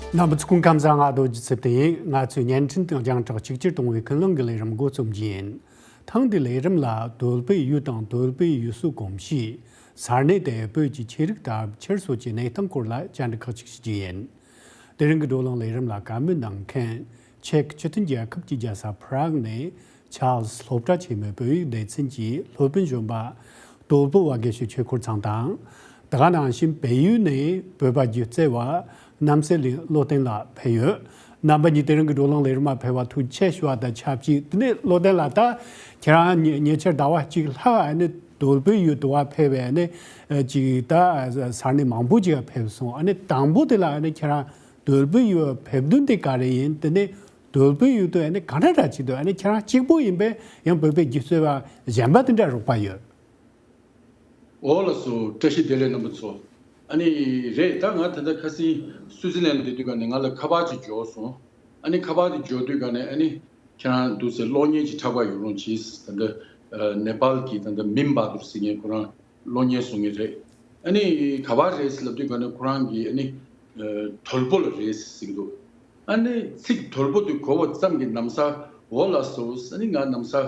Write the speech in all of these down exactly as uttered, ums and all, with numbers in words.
རྣམ་པ་ཚོ་སྐུ་ཁམས་བཟང་། ང་རྡོ་རྗེ་ཚེ་བརྟན་ཡིན། ང་ཚོས་བརྙན་འཕྲིན་དང་རྒྱང་བསྒྲགས་གཅིག་གྱུར་གཏོང་བའི་ཀུན་སློང་གི་ལས་རིམ་འགོ་རྩོམ་གྱི་ཡིན། ཐེངས་འདིའི་ལས་རིམ་ལ་དོལ་པོའི་ཡུལ་དང་དོལ་པོའི་ཡུལ་སྲོལ་གོམས་གཤིས། ས་གནས་དེའི་བོད་ཀྱི་ཆོས་རིག་དང་ཆོས་སྲོལ་གྱི་གནས་སྟངས་སྐོར་ལ་བཅར་འདྲི་ཁག་ཅིག་ཞུ་རྒྱུ་ཡིན། དེ་རིང་གི་བགྲོ་གླེང་ལས་རིམ་ལ་བཀའ་མོལ་གནང་མཁན། ཅེཀ་སྤྱི་མཐུན་རྒྱལ་ཁབ་ཀྱི་རྒྱལ་ས་Prague་ནས་Charles་སློབ་གྲྭ་ཆེན་མོའི་བོད་ཡིག་སྡེ་ཚན་གྱི་སློབ་དཔོན་གཞོན་པ་དོལ་པོ་བ་དགེ་བཤེས་ཆོས་འཁོར་ཚང་དང་། དེ་ག་ནང་བཞིན་བལ་ཡུལ་ནས་བོད་པ་སྒྱུ་རྩལ་བ་རྣམ་སྲས་གླིང་བློ་བརྟན་ལགས་ཕེབས་ཡོད། རྣམ་པ་གཉིས་དེ་རིང་གི་བགྲོ་གླེང་ལས་རིམ་མ་ཕེབས་པར་ཐུགས་རྗེ་ཆེ་ཞུ་བ་དང་ཆབས་ཅིག་དེ་ནས་བློ་བརྟན་ལགས། ད་ཁྱེད་རང་ཉེ་ཉེ་ཆར་ཟླ་བ་གཅིག་ལྷག་ཨ་ནི་དོལ་པོའི་ཡུལ་དུ་བ་ཕེབས་པའི་ཨ་ནི་ཅིག་ད་ས་གནས་མང་པོ་ཅིག་ཕེབས་སོང་། ཨ་ནི་དང་པོ་དེ་ལ་ཨ་ནི་ཁྱེད་རང་དོལ་པོའི་ཡུལ་ཕེབས་དོན་དེ་ག་རེ་ཡིན། དེ་ནས་དོལ་པོའི་ཡུལ་དུ་ཨ་ནི་ག་འདྲ་འདྲ་ཅིག་འདུག་ཨ་ནི་ཁྱེད་རང་གཅིག་པོ་ཡིན་པས་ཡང་བོད་པའི་སྒྱུ་རྩལ་བ་གཞན་པ་དེ་འདྲ་རོགས་པ་ཡོད། འོ་ལགས་སོ། བཀྲ་ཤིས་བདེ་ལེགས་རྣམ་པ་ཚོ། ཨ་ནི་རེད། ད་ང་ད་ལྟ་ཁ་སང་སུའུ་ཙི་ལན་བསྡད་དུས་ག་ནས་ང་ལ་ཁ་པར་ཅིག་འབྱོར་སོང་། ཨ་ནི་ཁ་པར་དེ་འབྱོར་དུས་ག་ནས་ཨ་ནི་ཁྱེད་རང་འདུག་སེ་གློག་བརྙན་ཅིག་འཁྲབ་ག་ཡོང་རོགས་གྱིས། ད་ལྟ་ཨ་ནེ་པཱལ་གྱི་ད་ལྟ་མིམ་བྷ་དུར་ཟེར་མཁན་ཁོ་རང་གློག་བརྙན་བཟོ་མཁན་རེད། ཨ་ནི་ག་པར་རེད་ལབ་དུས་ག་ནས་ཁོ་རང་གིས་ཨ་ནི་ཨ་དོལ་པོ་ལ་རེད་ཟེར་གྱི་འདུག་ཨ་ནི་ཚིག་དོལ་པོ་དེ་གོ་བ་ཙམ་གྱིས་ན་བཟའ་འོ་ལགས་སོ། ཨ་ནི་ང་ན་བཟའ་ཨ་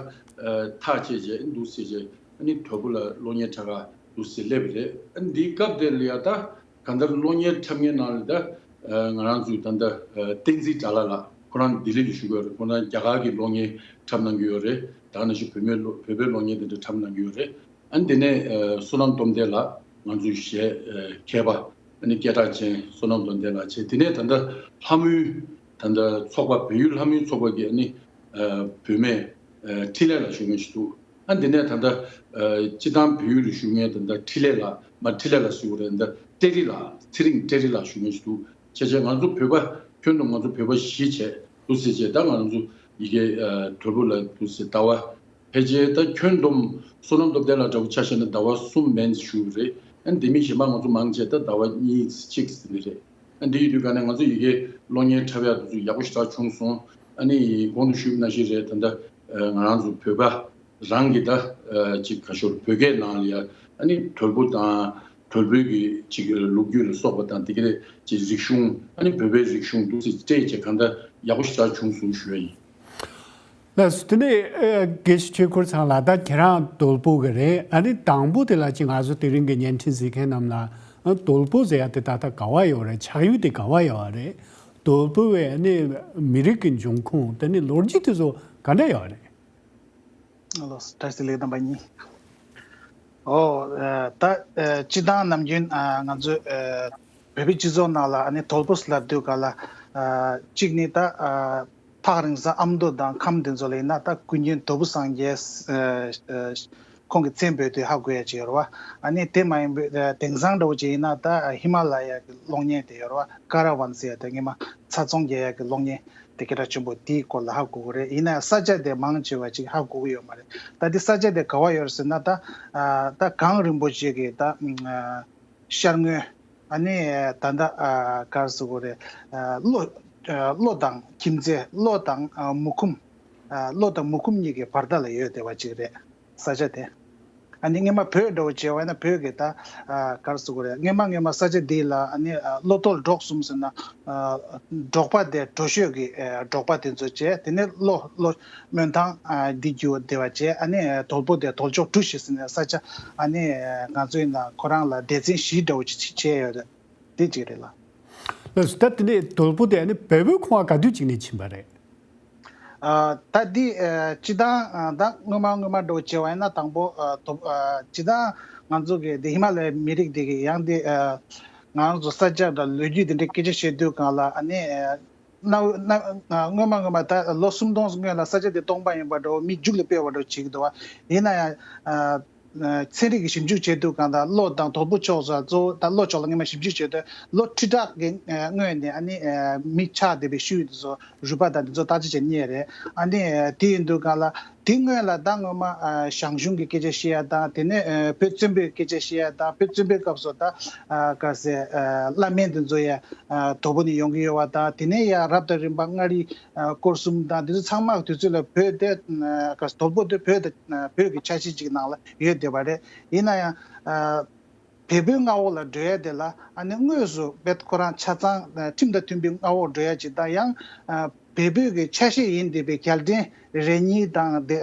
ཐག་བཅད་བྱས་འདུག་སེ་བྱས། ཨ་ནི་དོལ་པོ་ལ་གློག་བརྙན་འཁྲབ་ག་འདུག་སེ་སླེབས་པ་རེད། ཨ་ནི་འདིའི་སྐབས་དེ་ལ་ཡ་ད་གང་ལྟར་གློག་བརྙན་འཁྲབ་མཁན་ནང་ལ་ད་ཨ་ང་རང་ཚོའི་ད་ལྟ་ཨ་བསྟན་འཛིན་དགྲ་ལྷ་ལགས། ཁོ་རང་ལྡི་ལི་ལ་བཞུགས་ཡོད་རེད། ཁོ་རང་རྒྱ་གར་གྱི་གློག་བརྙན་འཁྲབ་གནང་གི་ཡོད་རེད། ད་ག་ནང་བཞིན་བོད་མིའི་གློག་བོད་པའི་གློག་བརྙན་དེ་འདྲ་འཁྲབ་གནང་གི་ཡོད་རེད། ཨ་ནི་དེ་ནས་ཨ་བསོད་ནམས་སྟོབས་ལྡན་ལགས། ང་ཚོའི་གཞས་ཨ་མཁས་པ། ཨ་ནི་སྐད་གྲགས་ཅན་བསོད་ནམས་དོན་ལྡན་ལགས་བྱས། དེ་ནས་ད་ལྟ་ལྷ་མོའི་ད་ལྟ་ཚོགས་པ། བལ་ཡུལ་ལྷ་མོའི་ཚོགས་པ་གི་ཨ་ནི་ཨ་བུད་མེད་ཨ་འཕྲིན་ལས་ལགས་བཞུགས་མཁན་ཞིག་འདུག་ཨ་འདི་ནས་ད་ལྟ་ཨ་སྤྱི་བཏང་བལ་ཡུལ་ལ་བཞུགས་མཁན་ད་ལྟ་འཕྲིན་ལས་ལགས། མ་འཕྲིན་ལས་ལགས་ཟེར་དགོས་རེད། ད་ལྟ་ཏེ་རི་ལགས། ཚེ་རིང་ཏེ་རི་ལགས་བཞུགས་མཁན་ཞིག་འདུག་བྱས་བྱས་ང་ཚོ་བོད་པ་ཁྱོན་བསྡོམས་ང་ཚོ་བོད་པ་བཞི་བྱས་འདུག་ཟེར་བྱས། ད་ང་ཚོ་ཡི་གེ་ཨ་དོལ་པོ་ལ་འདུག་ཟེར་ཟླ་བ་ཕལ་ཆེར་ད་ཁྱོན་བསྡོམས་བསོད་ནམས་སྟོབས་ལྡན་ལགས་འདྲ་བོ་ཆ་བཞག་ན་ཟླ་བ་གསུམ་མན་ཞུ་གི་རེད། ཨ་ནི་དེ་མིན་གཞན་པ་ང་ཚོ་མང་ཆེ་ད་ཟླ་བ་གཉིས་གཅིག་ཟིན་གི་རེད། ཨ་འདི་ཡོད་དུས་ག་ནས་ང་ཚོ་ཡི་གེ་གློག་བརྙན་འཁྲབ་ཡག་དེ་ཚོ་ཡག་པོ་ཞེ་དྲག་བྱུང་སོང་། ཨ་ནི་གོང་དུ་ཞུས་པ་ནང་བཞིན་རེད། ད་ལྟ་ཨ་ང་རང་ཚོ་བོད་པ་རང་གི་ད་ཨ་ཅིག་ག་ཤོར་བོད་སྐད་ནང་ལ་ཡ་ཨ་ནི་དོལ་པོ་དང་དོལ་པོའི་གི་ཅིག་ལོ་རྒྱུས་ལ་སོགས་པ་དང་དེ་ག་རེད། ཅིག་རིག་གཞུང་། ཨ་ནི་བོད་པའི་རིག་གཞུང་འདུག་སེ་སྤྲད་བྱས་གང་ལྟར་ཡག་པོ་ཞེ་དྲག་བྱུང་སོང་ཞུ་ཡ་ཡིན། ལགས་སོ། དེ་ནས་ཨ་དགེ་བཤེས་ཆོས་འཁོར་ཚང་ལགས། ད་ཁྱེད་རང་དོལ་པོ་གི་རེད། ཨ་ནི་དང་པོ་དེ་ལ་ཅིག་ང་ཚོ་དེ་རིང་གི་བརྙན་འཕྲིན་གཟིགས་མཁན་རྣམས་ལ་ཨ་དོལ་པོ་ཟེར་ཡ་དེ་ད་ལྟ་ག་བ་ཡོད་རེད། ཆགས་ཡུལ་དེ་ག་བ་ཡོད་རེད། དོལ་པོ་བའི་ཨ་ནི་མི་རིགས་ཀྱི་འབྱུང་ཁུངས་དེ་ནི་ལོ་རྒྱུས་དེ་ཚོ་ག་འདྲ་ཡོད་རེད། ལགས་སོ། བཀྲ་ཤིས་བདེ་ལེགས་རྣམ་པ་གཉིས། ཨོ་ཨ་ད་ཨ་སྤྱི་བཏང་ནམ་རྒྱུན་ཨ་ང་ཚོའི་ཨ་བོད་པའི་སྤྱི་ཚོགས་ནང་ལ་ཨ་ནི་དོལ་པོ་ཟེར་ལབ་དུས་ག་ལ་ཨ་གཅིག་ནི་ད་ཨ་ཐག་རིང་ས་ཨ་མདོ་དང་ཁམས་དེ་ཚོ་ལ་ཡིན་ན་ད་ཀུན་མཁྱེན་དོལ་པོ་སངས་རྒྱས་ཨ་ཨ་ཁོང་གི་མཚན་འབོད་དུས་ཧ་གོ་ཡ་ཅིག་ཡོད་རེད་བ། ཨ་ནི་དེ་མ་ཡིན་པའི་ཨ་དེང་སང་འདྲ་བོ་ཅིག་ཡིན་ན་ད་ཧི་མ་ལ་ཡ་གི་གློག་བརྙན་དེ་ཡོད་རེད་བ། ཀ་ར་ཝན་ཟེར་ཡ་དེ་སྔོན་མ་ཚྭ་བཙོང་རྒྱག་ཡ་གི་གློག་བརྙན་དེ་སྐད་གྲགས་ཆེན་པོ་དེའི་སྐོར་ལ་ཧ་གོ་གི་རེད། ཡིན་ན་ཡང་ས་ཆ་དེ་མང་ཆེ་བ་ཅིག་ཧ་གོ་གི་ཡོད་མ་རེད། ད་དེ་ས་ཆ་དེ་ག་བ་ཡོད་རེད་ཟེར་ན་ད་ཨ་ད་གངས་རིན་པོ་ཆེ་གི་ད་ཨ་ཤར་ངོས། ཨ་ནི་ད་ད་ཨ་ག་རེ་ཟེར་དགོས་རེད། ཨ་གློ་ཨ་གློ་དང་ཁྱིམ་མཚེས། གློ་དང་ཨ་མུ་ཁུམ། ཨ་གློ་དང་མུ་ཁུམ་གཉིས་ཀྱི་བར་ཐག་ལ་ཡོད་བསྡད་པ་ཅིག་རེད། ས་ཆ་དེ། ཨ་ནི་སྔོན་མ་བོད་འདྲ་བོ་བྱས་པ་ཡིན་ན་བོད་ཀྱི་ད་ཨ་ག་རེ་ཟེར་དགོས་རེད། སྔོན་མ་སྔོན་མ་ས་ཆ་འདི་ལ་ཨ་ནི་ཨ་གློ་དོལ་འབྲོག་གསུམ་ཟེར་ན། ཨ་འབྲོག་པ་དེ་འབྲོག་ཤོད་ཀྱི་ཨ་འབྲོག་པ་དེ་ཚོ་བྱས། དེ་ནས་གློ་གློ་སྨོན་ཐང་ཨ་འདི་རྒྱུད་བསྡད་པ་བྱས། ཨ་ནི་ཨ་དོལ་པོ་དེ་དོལ་ཕྱོགས་གྲུ་བཞི་ཟེར་ནས་ས་ཆ་ཨ་ནི་ཨ་ང་ཚོ་ཡིན་ན་ཁོ་རང་ལ་སྡེ་ཚན་བཞི་འདྲ་བོ་ཅིག་བྱས་ཡོད་རེད། དེ་གཅིག་རེད་ལ། ལགས་སོ། ད་དེ་ནས་དོལ་པོ་དེ་ཨ་ནི་བལ་པོའི་ཁོངས་ལ་ག་དུས་ཅིག་ནས་ཕྱིན་པ་རེད། ཨ་ད་འདི་ཨ་སྤྱི་བཏང་ཨ་ད་སྔོན་མ་སྔོན་མ་འདྲ་བོ་བྱས་པ་ཡིན་ན་དང་པོ་ཨ་དོ་ཨ་སྤྱི་བཏང་ང་ཚོ་གི་འདི་ཧི་མ་ལ་ཡའི་མི་རིགས་འདི་གི་ཡང་འདི་ཨ་ང་རང་ཚོ་ས་ཆ་དང་ལོ་རྒྱུས་འདི་འདྲའི་སྐད་ཆ་བཤད་དུས་སྒང་ལ་ཨ་ནི་ཨ་གནའ་གནའ་ཨ་སྔོན་མ་སྔོན་མ་ད་ལོ་སུམ་སྟོང་སྔོན་ལ་ས་ཆ་འདི་སྟོང་པ་ཡིན་པ་འདྲ་བོ་མི་རྒྱུགས་ལ་སྤེལ་བ་འདྲ་བོ་བྱེད་ཀྱི་འདུག་བ། ཡིན་ན་ཡང་ཨ། ཚན་རིག་གི་ཞིབ་འཇུག་བྱེད་དུས་སྒང་དང་གློ་དང་དོལ་པོ་ཕྱོགས་སུ་གཙོ་བོ་ད་གློ་ཕྱོགས་ལ་སྔོན་མ་ཞིབ་འཇུག་བྱེད་དུས་ལོ་ཁྲི་ཕྲག་གི་སྔོན་ནས་ཨ་ནི་མི་ཆགས་བསྡད་པའི་ཤུལ་དེ་ཚོ་རུས་པ་དང་དེ་ཚོ་བརྟག་དཔྱད་བྱས་རྙེད་རེད། ཨ་ནི་དེ་ཡིན་དུས་སྒང་ལ་དེ་སྔོན་ལ་ད་སྔོན་མ་ཞང་ཞུང་གི་སྐད་ཆ་བཤད་ཡ་དང་དེ་ནས་བོད་བཙན་པོའི་སྐད་ཆ་བཤད་ཡ་དང་བོད་བཙན་པོའི་སྐབས་སུ་ད་ག་ཟེ་བླ་སྨན་དེ་ཚོ་ཡ་དོལ་པོ་ནས་ཡོང་གི་ཡོད་པ་དང་དེ་ནས་ཡ་རབ་དང་རིམ་པ་མངའ་རིས། ཨ་སྐོར་གསུམ་དང་དེ་ཚོ་ཚང་མ་དུས་ཚོད་ལ་བོད་དེ་ཨ་ག་དོལ་པོ་དེ་བོད་དེ་ཨ་བོད་ཀྱི་ཆ་ཤས་ཅིག་ནང་ལ་ཡོད་བསྡད་པ་རེད། ཡིན་ན་ཡང་ཨ་ བལ་པོའི་མངའ་འོག་ལ་འགྲོ་ཡ་དེ་ལ་ཨ་ནི་དངོས་སུ་བེད་ཁོ་རང་ཆ་ཚང་ཁྲིམས་དང་མཐུན་པའི་མངའ་འོག་འགྲོ་ཡ་ཅིག་དང་། ཡང་བལ་པོའི་གི་ཆ་ཤས་ཡིན་བསྡད་པའི་རྒྱལ་ཕྲན་རེ་གཉིས་དང་དེ་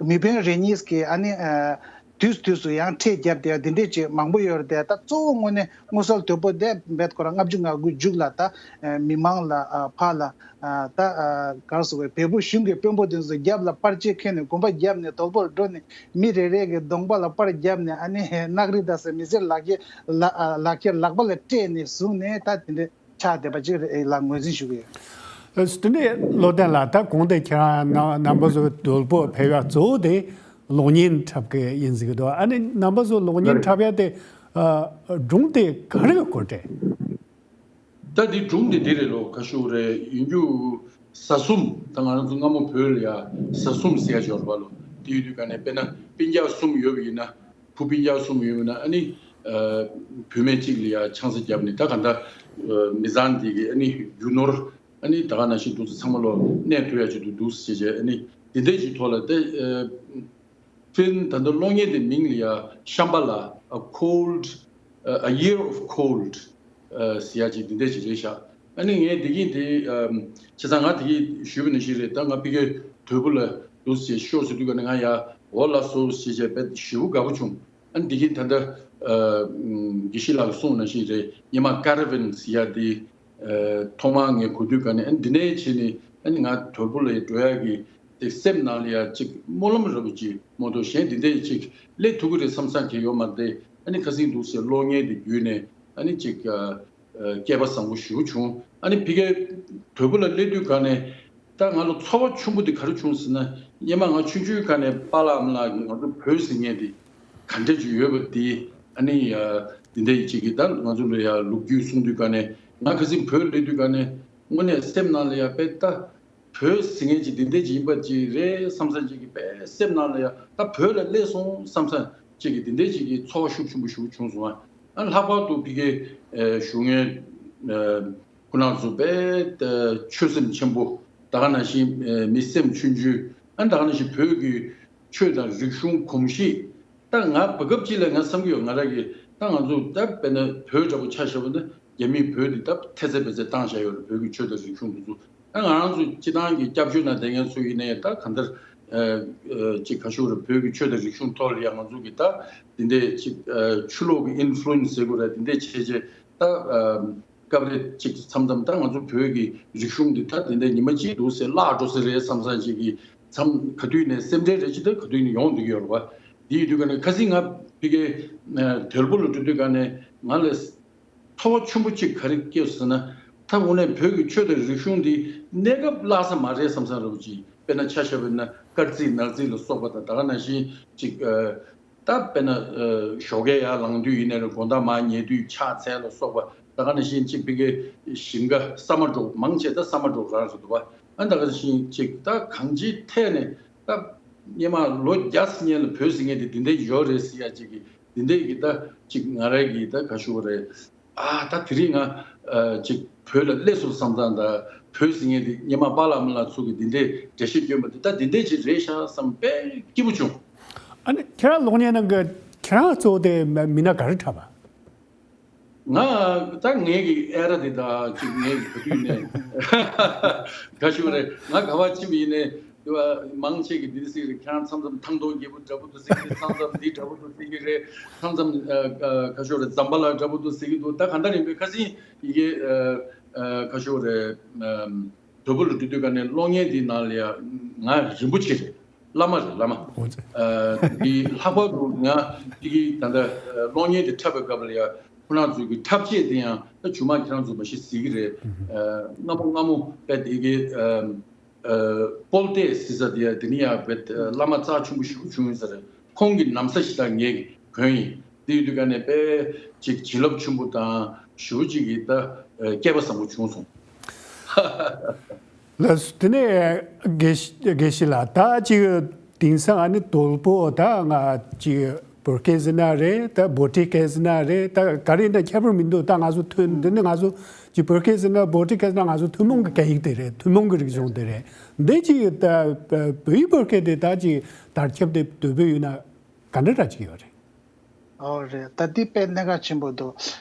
མི་དཔོན་རེ་གཉིས་ཀྱི་ཨ་ནི་དུས་དུས་སུ་ཡང་ཁྲལ་བརྒྱབ་བསྡད་ཡ་དེ་འདྲས་ཅིག་མང་པོ་ཡོད་རེད་དེ། ད་གཙོ་བོ་དངོས་གནས་མངའ་གསོལ་དོལ་པོ་དེ་བེད་ཁོ་རང་ལྔ་བཅུ་ང་དགུ་མཇུག་ལ་ད་མི་མང་ལ་ཕར་ལ་ད་ག་རེ་ཟེར་དགོས། བལ་པོ་གཞུང་གི་དཔོན་པོ་དེ་ཚོ་རྒྱབ་ལ་པར་ཆས་འཁྱེར་ནས་གོམ་པ་བརྒྱབ་ནས་དོལ་པོར་འགྲོ་ནས་མི་རེ་རེ་གི་གདོང་པ་ལ་པར་བརྒྱབ་ནས་ཨ་ནི་ནག་རིལ་དང་ཟེར་མི་སེར་ལག་ཁྱེར་ལག་ལག་ཁྱེར་ལག་པ་ལ་སྤྲད་ནས་བཟུང་ནས་ད་དེ་འདྲ་ཆགས་བསྡད་པ་ཅིག་རེད་ལ་ངོས་འཛིན་ཞུ་གི་ཡོད། ཨ་དེ་ནས་བློ་བརྟན་ལགས། ད་གོང་དེ་ཁྱེད་རང་ན་རྣམ་པ་ཚོ་དོལ་པོ་ཕེབས་ཡག་གཙོ་བོ་དེ་གློག་བརྙན་འཁྲབ་གི་ཡིན་ཟེར་གི་འདུག་ཨ་ནི་རྣམ་པ་ཚོ་གློག་བརྙན་འཁྲབ་ཡག་དེ་ཨ་སྒྲུང་དེ་ག་རེ་གི་སྐོར་རེད། ད་འདི་སྒྲུང་འདི་འདི་རེད་ལོ། ག་ཞུ་རེད། ཡིན་རྒྱུ་བཟའ་གསུམ། ད་ང་རང་ཚོ་སྔ་མོ་བོད་ལ་ཡ་བཟའ་གསུམ་ཟེར་ཡ་ཅིག་ཡོད་རེད་པ་ལོ། དེ་ཡོད་དུས་ག་ནས་དཔེར་ན་སྤུན་ཀྱག་གསུམ་ཡོད་པ་ཡིན་ན། བུ་སྤུན་ཀྱག་གསུམ་ཡོད་པ་ན་ཨ་ནི་ཨ་བུད་མེད་གཅིག་ལ་ཡ་ཆང་ས་བརྒྱབ་ནས། ད་ག་ད་ཨ་མི་ཚང་འདི་གི་ཨ་ནི་རྒྱུ་ནོར་ཨ་ནི་ད་ག་ནང་བཞིན་འདུག་ཚང་མ་ལོ་གནས་ཐུབ་ཡ་ཅིག་འདུག་འདུག་ཟེར་བྱས། ཨ་ནི་འདི་འདྲས་ཅིག་ཐོག་ལ་དེ་ཨ་ཕིན་ད་ལྟ་གློག་བརྙན་དེ་མིང་ལ་ཡ་ཤམ་པ་ལ། A Cold, A Year of Cold ཟེར་ཡ་ཅིག་འདི་འདྲས་ཅིག་རེད་ཤག་ཨ་ནི་ངས་འདི་གིན་དེ་བྱས་ཙང་ང་དེ་གིན་ཞུས་པ་ནང་བཞིན་རེད། ད་ང་ཕ་གིར་དོལ་པོ་ལ་འདུག་ཟེར་ཤོག་ཟེར་དུས་ག་ནས་ང་ཡ་འོ་ལགས་སོ་ཟེར་བྱས་དཔེ་ཞེ་པོ་དགའ་པོ་བྱུང་། ཨ་ནི་འདི་གིན་ད་ལྟ་དགེ་བཤེས་ལགས་གསུངས་ནང་བཞིན་རེད། སྔོན་མ་ཀ་ར་ཝན་ཟེར་ཡ་དེ་ཐོག་མར་ངས་གོ་དུས་ག་ནས་ཨ་ནི་འདི་ནས་བྱས་ནས་ཨ་ནི་ང་དོལ་པོ་ལ་འགྲོ་ཡ་གི་དེ་སེམས་ནང་ལ་ཡ་ཅིག་སྨོན་ལམ་ར་བ་ཅིག་མ་གཏོགས་གཞན་འདི་འདྲས་ཅིག་སླེབས་ཐུབ་ཀྱི་རེད་བསམ་བསམ་གྱི་ཡོད་མ་རེད། ཨ་ནི་ཁ་སང་འདུག་ཟེར་གློག་བརྙན་དེ་བརྒྱུད་ནས་ཨ་ནི་ཅིག་སྐལ་པ་བཟང་པོ་ཞེ་པོ་བྱུང་། ཨ་ནི་ཕ་གིར་དོལ་པོ་ལ་སླེབས་དུས་ག་ནས་ད་ང་ལ་ཚོར་བ་ཆེན་པོ་དེ་ག་རེ་བྱུང་ཟེར་ན། སྔོན་མ་ང་ཆུང་ཆུང་ག་ནས་པཱ་ལགས་ཨ་མ་ལགས་ཀྱིས་ང་ཚོ་བོད་ཟེར་མཁན་དེ་ག་འདྲ་ཅིག་ཡོད་པ་དེ་ཨ་ནི་ཡ་འདི་འདྲ་ཅིག་གིས་ད་ང་ཚོ་ལ་ཡ་ལོ་རྒྱུས་གསུང་དུས་ག་ནས་ང་ཁ་སང་བོད་སླེབས་དུས་ག་ནས་དངོས་གནས་སེམས་ནང་ལ་ཡ་དཔེ་ད་བོད་ཟེར་མཁན་ཅིག་འདི་འདྲ་ཅིག་ཡིན་པ་ཅིག་རེད་བསམ་བསམ་ཅིག་གིས་དཔེ་སེམས་ནང་ལ་ཡ་ད་བོད་ལ་སླེབས་སོང་བསམ་བསམ་ཅིག་གིས་འདི་འདྲ་ཅིག་གི་ཚོར་བ་ཤུགས་ཆེན་པོ་ཞེ་པོ་བྱུང་སོང་། ཨ་ལྷག་པར་དུ་ཕ་གིའི་ཨ་བཞུགས་མཁན་ཨ་ཁོང་རྣམ་ཚོ་དཔེ་ཨ་ཆོད་སེམས་ཆེན་པོ། ད་ག་ནང་བཞིན་ཨ་མི་སེམས་ཆུང་ཆུང་། ཨ་ད་ག་ནང་བཞིན་བོད་ཀྱི་ཆོས་དང་རིག་གཞུང་གོམས་གཤིས། ད་ང་བར་སྐབས་ཅིག་ལ་ང་བསམ་གྱི་ཡོད། ང་རང་གིས་ད་ང་ཚོ་ད་དཔེར་ན་བོད་འདྲ་པོ་ཆ་བཞག་པ་ན་རྒྱ་མིས་བོད་འདི་ད་ཐེ་ཚེ་བེ་ཚེ་བཏང་བཞག་ཡོད་རེད། བོད་ཀྱི་ཆོས་དང་རིག་གཞུང་འདི་ཚོ། ད་ང་རང་ཚོ་སྤྱི་བཏང་གི་སྐྱབས་བཅོལ་ནང་བསྡད་མཁན་ཚོ་ཡིན་ནའི་ད་གང་ལྟར་ཨ་ཨ་ཅིག་ག་ཞུ་རེད། བོད་ཀྱི་ཆོས་དང་རིག་གཞུང་ཐོག་ལ་ཡང་ང་ཚོ་གི་ད་འདི་འདྲའི་ཅིག་ཨ་ཆུ་ལོག་གི་ཨིན་ཕུ་ལུ་ཨེན་སི་ཟེར་དགོས་རེད། འདི་འདྲའི་བྱས་བྱས་ད་ཨ་སྐབས་རེ་ཅིག་མཚམས་མཚམས་ད་ང་ཚོ་བོད་ཀྱི་རིག་གཞུང་འདི་ད་འདི་འདྲ་ཉི་མ་གཅིག་འདུག་ཟེར་བརླག་འགྲོ་ས་རེད་བསམ་བསམ་ཅིག་གི་མཚམས་ག་དུས་ནས་སེམས་ཁྲལ་རེ་ཅིག་ད་ག་དུས་ནས་ཡོང་བསྡད་ཀྱི་ཡོད་རེད་པ། འདི་ཡིན་དུས་ག་ནས་ཁ་སང་ང་ཕ་གིའི་ཨ་དོལ་པོ་ལ་འགྲོ་དུས་ག་ནས་ང་ལ་ཚོར་བ་ཆེན་པོ་གཅིག་ག་རེ་སྐྱེས་ཟེར་ན། ད་དངོས་གནས་བོད་ཀྱི་ཆོས་དང་རིག་གཞུང་འདི་གནས་སྐབས་བརླག་ས་མ་རེད་བསམ་བསམ་འདྲ་པོ་ཅིག་དཔེར་ན་ཆ་བཞག་པ་ཡིན་ན་དཀར་རྩིས་ནག་རྩིས་ལ་སོགས་པ་དང་། ད་ག་ནང་བཞིན་ཅིག་ཨ་ད་དཔེར་ན་ཨ་ཞོགས་ཀས་ཡར་ལངས་དུས་ཡིན་ནའི་རེད། དགོང་དག་མར་ཉལ་དུས་ཕྱག་འཚལ་ལ་སོགས་པ། ད་ག་ནང་བཞིན་ཅིག་ཕ་གིའི་ཞིང་ཁ་ས་མ་འབྲོག་མང་ཆེ་ད་ས་མ་འབྲོག་རང་རེད་འདུག་པ། ཨ་ད་ག་ནང་བཞིན་ཅིག་ད་གང་ཅིའི་ཐད་ནས་ད་སྔོན་མ་ལོ་བརྒྱ་སྔོན་ལ་བོད་ཟེར་མཁན་དེ་འདི་འདྲ་ཡོད་རེད་ཟེར་ཡ་ཅིག་གི་འདི་འདྲའི་གི་ད་ཅིག་ང་རང་གི་ད་ག་ཞུ་བ་རེད། ཨ་ད་དེ་རིང་ང་ཨ་ཅིག་བོད་ལ་སླེབས་སོང་བསམ་སྟངས་དང་། བོད་ཟེར་མཁན་དེ་སྔོན་མ་པཱ་ལགས་ཨ་མ་ལགས་ཚོ་གི་འདི་འདྲའི་འགྲེལ་བཤད་སྐྱོན་པ་དེ་ད་འདི་འདྲའི་ཅིག་རེད་ཤག་བསམ་དཔེ་སྐྱིད་པོ་བྱུང་། ཨ་ནི་ཁྱེད་རང་གློག་བརྙན་ནང་གི་ཁྱེད་རང་གཙོ་བོ་དེ་མི་སྣ་ག་རེ་འཁྲབ་པ། ང་ད་ངའི་གི་ཨེ་ར་དེ་དང་ཅིག་ངའི་གི་ག་དུས་ནས་ག་ཞུ་རེད། ང་ག་བ་ཕྱིན་པ་ཡིན་ནའི་དེ་བ་མང་ཆེ་གི་འདི་ཟེར་རེད། ཁྱེད་རང་མཚམས་མཚམས་ཐང་སྟོང་རྒྱལ་པོ་འདྲ་པོ་འདུག་ཟེར་གི་རེད། མཚམས་མཚམས་འདི་འདྲ་པོ་འདུག་ཟེར་གི་རེད། མཚམས་མཚམས་ཨ་ཨ་ག་ཞུ་རེད། ཛམ་བྷ་ལ་འདྲ་པོ་འདུག་ཟེར་གི་འདུག་ད་ག་འདྲ་ཡིན་པའི་ཁ་སང་ཡི་གེ་ཨ་ཨ་ག་ཞུ་རེད། ཨམ། དོལ་པོ་ལ་འགྲོ་དུས་ག་ནས་གློག་བརྙན་འདིའི་ནང་ལ་ཡ་ང་རིན་པོ་ཆེ་རེད། བླ་མ་རེད། བླ་མ། འོ་ཙི། ཨ་འདི་ལྷག་པར་དུ་ང་འདི་གི་ད་ལྟ་ཨ་གློག་བརྙན་འདི་འཁྲབ་པའི་སྐབས་ལ་ཡ་ཁོ་རང་ཚོའི་གི་འཁྲབ་ཆས་འདི་ཡང་ད་ཇུ་མ་ཁྱེད་རང་ཚོ་མ་གཞི་གཟིགས་ཀྱི་རེད། ཨ་སྔ་མོ་སྔ་མོ་དཔེ་འདི་གི་ཨ་ཨ་པོལ་ཏེ་ཟེར་ས་དེ་ཡ་དེ་ནི་ཡ་དཔེ་ཨ་བླ་མ་རྩ་ཆེན་པོ་ཞེ་པོ་བྱུང་ཡོད་ས་རེད། ཁོང་གི་ན་བཟའ་ཞིག་ད་ངས་གོན་ཡིན། དེ་ཡོད་དུས་ག་ནས་དཔེ་ཅིག་བྱིན་རླབས་ཆེན་པོ་དང་ཞེ་པོ་ཅིག་གི་ད་ཨ་སྐལ་པ་བཟང་པོ་བྱུང་སོང་། ལགས་སོ། དེ་ནས་དགེ་བཤེས་དགེ་བཤེས་ལགས། ད་ཅིག་དེང་སང་ཨ་ནི་དོལ་པོ་ད་ང་ཅིག་བོད་སྐད་ཟེར་ན་རེད། ད་བྷོ་ཊི་སྐད་ཟེར་ན་རེད། ད་ག་རེ་ཡིན་ད་ཁྱད་པར་མི་འདུག་ད་ང་ཚོ་ཐོན་འདི་ནི་ང་ཚོ་ཅིག་བོད་སྐད་ཟེར་ན་བྷོ་ཊི་སྐད་ཟེར་ན་ང་ཚོ་ཐུན་མོང་གི་སྐད་ཡིག་དེ་རེད། ཐུན་མོང་གི་རིག་གཞུང་དེ་རེད། འདི་ཅིག་ད་བོད་ཡིག་བོད་སྐད་དེ་ད་ཅིག་དར་ཁྱབ་དེ་དོད་པོ་ཡོད་ན་ག་འདྲ་འདྲ་ཅིག་ཡོད་རེད། ཨོ་རེད། ད་འདི་དཔེ་གནད་འགག་ཆེན་པོ་འདུག་